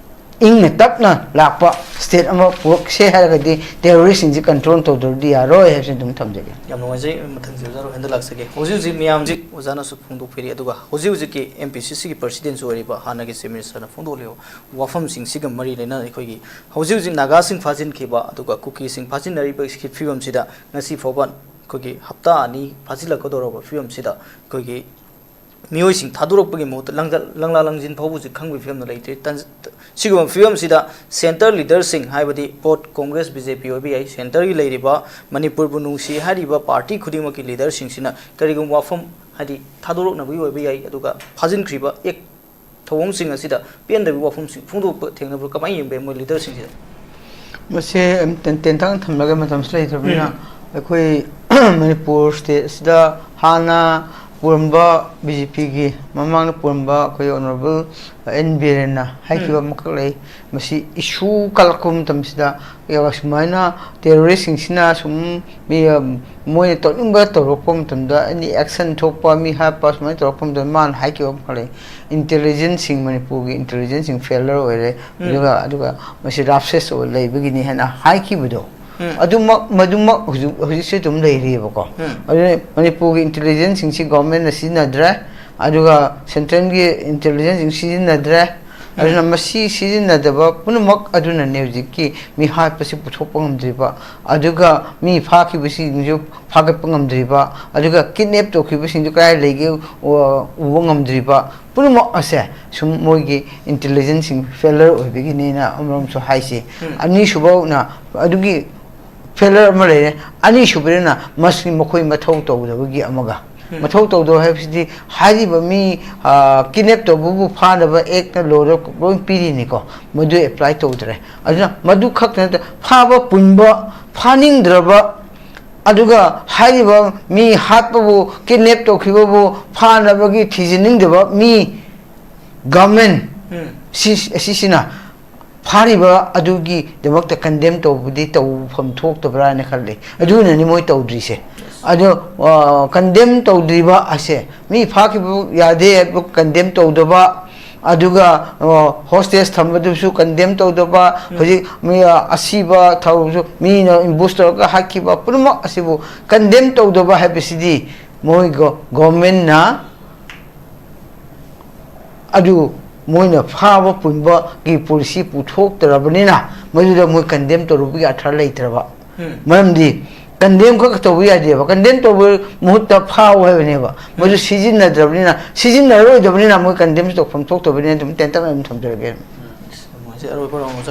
ꯏꯪꯅ ꯇꯞꯅ ꯂꯥꯛꯄ ꯁ꯭ꯇꯦꯠ ꯑꯃ ꯄꯨꯔꯛꯁꯦ ꯍꯥꯏꯔꯒꯗꯤ ꯇꯦꯔꯣꯔꯤꯁꯁꯤꯡꯁꯤ ꯀꯟꯇ꯭ꯔꯣꯜ ꯇꯧꯗ꯭ꯔꯕꯗꯤ ꯌꯥꯔꯣꯏ ꯍꯥꯏꯕꯁꯤ ꯑꯗꯨꯝ ꯊꯝꯖꯒꯦ꯫ ꯌꯥꯝ ꯅꯨꯡꯉꯥꯏꯖꯩ꯫ ꯃꯊꯪꯁꯤ ꯑꯣꯖꯥ ꯔꯣꯍꯦꯟꯗ ꯂꯥꯛꯆꯒꯦ꯫ ꯍꯧꯖꯤꯛ ꯍꯧꯖꯤꯛ ꯃꯤꯌꯥꯝꯁꯤ ꯑꯣꯖꯥꯅꯁꯨ ꯐꯣꯡꯗꯣꯛꯄꯤꯔꯤ, ꯑꯗꯨꯒ ꯍꯧꯖꯤꯛ ꯍꯧꯖꯤꯛꯀꯤ ꯑꯦꯝ ꯄꯤ ꯁꯤ ꯁꯤꯒꯤ ꯄ꯭ꯔꯁꯤꯗꯦꯟꯁꯨ ꯑꯣꯏꯔꯤꯕ ꯍꯥꯟꯅꯒꯤ ꯆꯤꯐ ꯃꯤꯅꯤꯁꯇꯔꯅ ꯐꯣꯡꯗꯣꯛꯂꯤꯕ ꯋꯥꯐꯝꯁꯤꯡꯁꯤꯒ ꯃꯔꯤ ꯂꯩꯅꯅ ꯑꯩꯈꯣꯏꯒꯤ ꯍꯧꯖꯤꯛ ꯍꯧꯖꯤꯛ ꯅꯥꯒꯥꯁꯤꯡ ꯐꯥꯖꯤꯟꯈꯤꯕ ꯑꯗꯨꯒ ꯀꯨꯀꯤꯁꯤꯡ ꯐꯥꯖꯤꯟꯅꯔꯤꯕ ꯐꯤꯕꯝꯁꯤꯗ ꯉꯁꯤ ꯐꯥꯎꯕ ꯑꯩꯈꯣꯏꯒꯤ ꯍꯞꯇꯥ ꯑꯅꯤ ꯐꯥꯖꯤꯜꯂꯛꯀꯗꯧꯔꯕ ꯐꯤꯕꯝꯁꯤꯗ ꯑꯩꯈꯣꯏꯒꯤ ꯃꯤꯑꯣꯏꯁꯤꯡ ꯊꯥꯗꯣꯔꯛꯄꯒꯤ ꯃꯍꯨꯠꯇ ꯂꯪꯖ-, ꯂꯪꯂꯥ ꯂꯪꯖꯤꯟ ꯐꯥꯎꯕꯁꯤ ꯈꯪꯕꯒꯤ ꯐꯤꯕꯝꯗ ꯂꯩꯇ꯭ꯔꯦ꯫ ꯇꯟ-, ꯁꯤꯒꯨꯝꯕ ꯐꯤꯕꯝꯁꯤꯗ centre leaderꯁꯤꯡ, ꯍꯥꯏꯕꯗꯤ ꯕꯣꯠ ꯀꯣꯡꯒ꯭ꯔꯦꯁ, ꯕꯤ ꯖꯦ ꯄꯤ ꯑꯣꯏꯕ ꯌꯥꯏ, centreꯒꯤ ꯂꯩꯔꯤꯕ ꯃꯅꯤꯄꯨꯔꯕꯨ ꯅꯨꯡꯁꯤ ꯍꯥꯏꯔꯤꯕ party ꯈꯨꯗꯤꯡꯃꯛꯀꯤ leaderꯁꯤꯡꯁꯤꯅ ꯀꯔꯤꯒꯨꯝꯕ ꯋꯥꯐꯝ, ꯍꯥꯏꯗꯤ ꯊꯥꯗꯣꯔꯛꯅꯕꯒꯤ ꯑꯣꯏꯕ ꯌꯥꯏ, ꯑꯗꯨꯒ ꯐꯥꯖꯤꯟꯈ꯭ꯔꯤꯕ ꯑꯦꯛ ꯊꯧꯑꯣꯡꯁꯤꯡ ꯑꯁꯤꯗ ꯄꯦꯟꯗꯕꯒꯤ ꯋꯥꯐꯝꯁꯤꯡ ꯐꯣꯡꯗꯣꯛꯄ ꯊꯦꯡꯅꯕ꯭ꯔꯥ? ꯀꯃꯥꯏꯅ ꯌꯦꯡꯕ ꯌꯥꯏ ꯃꯣꯏ leaderꯁꯤꯡꯁꯤꯗ? ꯃꯁꯤ ꯇꯦꯟ-, ꯇꯦꯟꯇꯛꯅ ꯊꯝꯂꯒ ꯃꯇꯝꯁꯨ ꯂꯩꯇ꯭ꯔꯕꯅꯤꯅ, ꯎꯝ꯫ ꯑꯩꯈꯣꯏ ꯃꯅꯤꯄꯨꯔ stateꯁꯤꯗ ꯍꯥꯟꯅ ꯄꯨꯔꯝꯕ ꯕꯤ ꯖꯦ ꯄꯤꯒꯤ ꯃꯃꯥꯡꯗ ꯄꯨꯔꯝꯕ ꯑꯩꯈꯣꯏ Honourable ꯑꯦꯟ ꯕꯤꯔꯦꯟꯅ ꯍꯥꯏꯈꯤꯕ ꯎꯝ꯫ ꯑꯃꯈꯛ ꯂꯩ꯫ ꯃꯁꯤ issue ꯀꯜꯂꯛꯄ ꯃꯇꯝꯁꯤꯗ ꯁꯨꯃꯥꯏꯅ terroristꯁꯤꯡꯁꯤꯅ ꯁꯨꯝ ꯃꯤ, ꯃꯣꯏꯅ ꯇꯧꯅꯤꯡꯕ ꯇꯧꯔꯛꯄ ꯃꯇꯝꯗ, any action ꯊꯣꯛꯄ, ꯃꯤ ꯍꯥꯠꯄ ꯁꯨꯃꯥꯏꯅ ꯇꯧꯔꯛꯄ ꯃꯇꯝꯗ, ꯃꯥꯅ ꯍꯥꯏꯈꯤꯕ ꯑꯃꯈꯛ ꯂꯩ, intelligenceꯁꯤꯡ, ꯃꯅꯤꯄꯨꯔꯒꯤ intelligenceꯁꯤꯡ failure ꯑꯣꯏꯔꯦ, ꯎꯝ꯫ ꯑꯗꯨꯒ, ꯑꯗꯨꯒ ꯃꯁꯤ rapist ꯑꯣꯏ ꯂꯩꯕꯒꯤꯅꯤ ꯍꯥꯏꯅ ꯍꯥꯏꯈꯤꯕꯗꯣ, ꯎꯝ꯫ ꯑꯗꯨꯃꯛ, ꯃꯗꯨꯃꯛ ꯍꯧꯖꯤꯛ, ꯍꯧꯖꯤꯛꯁꯨ ꯑꯗꯨꯝ ꯂꯩꯔꯤꯑꯕꯀꯣ꯫ ꯎꯝ꯫ ꯑꯗꯨꯅ ꯃꯅꯤꯄꯨꯔꯒꯤ intelligenceꯁꯤꯡꯁꯤ governmentꯅ ꯁꯤꯖꯤꯟꯅꯗ꯭ꯔꯦ, ꯑꯗꯨꯒ centreꯒꯤ intelligenceꯁꯤꯡ ꯁꯤꯖꯤꯟꯅꯗ꯭ꯔꯦ꯫ ꯎꯝ꯫ ꯑꯗꯨꯅ ꯃꯁꯤ ꯁꯤꯖꯤꯟꯅꯗꯕ ꯄꯨꯝꯅꯃꯛ ꯑꯗꯨꯅꯅꯦ ꯍꯧꯖꯤꯛꯀꯤ ꯃꯤ ꯍꯥꯠꯄꯁꯤ ꯄꯨꯊꯣꯛꯄ ꯉꯝꯗ꯭ꯔꯤꯕ, ꯑꯗꯨꯒ ꯃꯤ ꯐꯥꯈꯤꯕꯁꯤꯡꯁꯨ ꯐꯥꯒꯠꯄ ꯉꯝꯗ꯭ꯔꯤꯕ, ꯑꯗꯨꯒ kidnap ꯇꯧꯈꯤꯕꯁꯤꯡꯗꯨ ꯀꯗꯥꯏ ꯂꯩꯒꯦ ꯎ-, ꯎꯕ ꯉꯝꯗ꯭ꯔꯤꯕ, ꯄꯨꯝꯅꯃꯛ ꯑꯁꯦ ꯁꯨꯝ ꯃꯣꯏꯒꯤ intelligenceꯁꯤꯡ failure ꯑꯣꯏꯕꯒꯤꯅꯦꯅ ꯑꯃꯔꯣꯝꯁꯨ ꯍꯥꯏꯁꯤ꯫ ꯎꯝ꯫ ꯑꯅꯤꯁꯨꯕꯅ ꯑꯗꯨꯒꯤ failure ꯑꯃ ꯂꯩꯔꯦ꯫ ꯑꯅꯤꯁꯨꯕꯗꯅ ꯃꯁꯤ ꯃꯈꯣꯏ ꯃꯊꯧ ꯇꯧꯗꯕꯒꯤ ꯑꯃꯒ꯫ ꯎꯝ꯫ ꯃꯊꯧ ꯇꯧꯗꯕ ꯍꯥꯏꯕꯁꯤꯗꯤ ꯍꯥꯏꯔꯤꯕ ꯃꯤ, ꯑ, kidnap ꯇꯧꯕꯕꯨ ꯐꯥꯅꯕ actꯅ, lawꯗ ꯂꯣꯏ ꯄꯤꯔꯤꯅꯤꯀꯣ, ꯃꯗꯨ apply ꯇꯧꯗ꯭ꯔꯦ꯫ ꯑꯗꯨꯅ ꯃꯗꯨ ꯈꯛꯇ ꯅꯠꯇꯅ ꯐꯥꯕ ꯄꯨꯟꯕ, ꯐꯥꯅꯤꯡꯗ꯭ꯔꯕ, ꯑꯗꯨꯒ ꯍꯥꯏꯔꯤꯕ ꯃꯤ ꯍꯥꯠꯄꯕꯨ, kidnap ꯇꯧꯈꯤꯕꯕꯨ ꯐꯥꯅꯕꯒꯤ ꯊꯤꯖꯤꯟꯅꯤꯡꯗꯕ ꯃꯤ, government ꯎꯝ꯫ ꯁꯤ-, ꯑꯁꯤꯁꯤꯅ ꯐꯥꯔꯤꯕ ꯑꯗꯨꯒꯤꯗꯃꯛꯇ condemn ꯇꯧꯕꯗꯤ ꯇꯧꯐꯝ ꯊꯣꯛꯇꯕ꯭ꯔꯥ ꯍꯥꯏꯅ ꯈꯜꯂꯤ꯫ ꯑꯗꯨꯅꯅꯤ ꯃꯣꯏ ꯇꯧꯗ꯭ꯔꯤꯁꯦ꯫ ꯑꯗꯣ, ꯑ, condemn ꯇꯧꯗ꯭ꯔꯤꯕ ꯑꯁꯦ, ꯃꯤ ꯐꯥꯈꯤꯕ ꯌꯥꯗꯦ ꯍꯥꯏꯕ condemn ꯇꯧꯗꯕ, ꯑꯗꯨꯒ, ꯑ, hostage ꯊꯝꯕꯗꯨꯁꯨ condemn ꯇꯧꯗꯕ, ꯎꯝ꯫ ꯍꯧꯖꯤꯛ ꯃꯤ, ꯑ, ꯑꯁꯤꯕ ꯊꯧꯔꯝꯁꯨ ꯃꯤꯅ ambush ꯇꯧꯔꯒ ꯍꯥꯠꯈꯤꯕ ꯄꯨꯝꯅꯃꯛ ꯑꯁꯤꯕꯨ condemn ꯇꯧꯗꯕ ꯍꯥꯏꯕꯁꯤꯗꯤ ꯃꯣꯏ ꯒꯣ-, governmentꯅ ꯑꯗꯨ ꯃꯣꯏꯅ ꯐꯥꯕ ꯄꯨꯟꯕꯒꯤ policy ꯄꯨꯊꯣꯛꯇ꯭ꯔꯕꯅꯤꯅ, ꯃꯗꯨꯗ ꯃꯣꯏ condemn ꯇꯧꯔꯨꯕꯒꯤ ꯑꯔꯊ ꯂꯩꯇ꯭ꯔꯕ꯫ ꯃꯔꯝꯗꯤ ꯀꯟꯗꯦꯝ ꯈꯛ ꯇꯧꯕ ꯌꯥꯗꯦꯕ, ꯀꯟꯗꯦꯝ ꯇꯧꯕ ꯃꯍꯨꯠꯇ ꯐꯥꯎ ꯍꯥꯏꯕꯅꯦꯕ꯫ ꯃꯣꯏꯁꯨ ꯁꯤꯖꯤꯟꯅꯗ꯭ꯔꯕꯅꯤꯅ, ꯁꯤꯖꯤꯟꯅꯔꯔꯣꯏꯗꯕꯅꯤꯅ ꯃꯣꯏ ꯀꯟꯗꯦꯝꯁꯨ ꯇꯧꯐꯝ ꯊꯣꯛꯇꯕꯅꯤꯅ ꯑꯗꯨꯝ ꯇꯦꯟꯇꯛꯅ ꯑꯗꯨꯝ ꯊꯝꯖꯔꯒꯦ꯫ ꯁꯤ ꯑꯔꯣꯏꯕ ꯔꯥꯎꯟ ꯑꯣꯖꯥ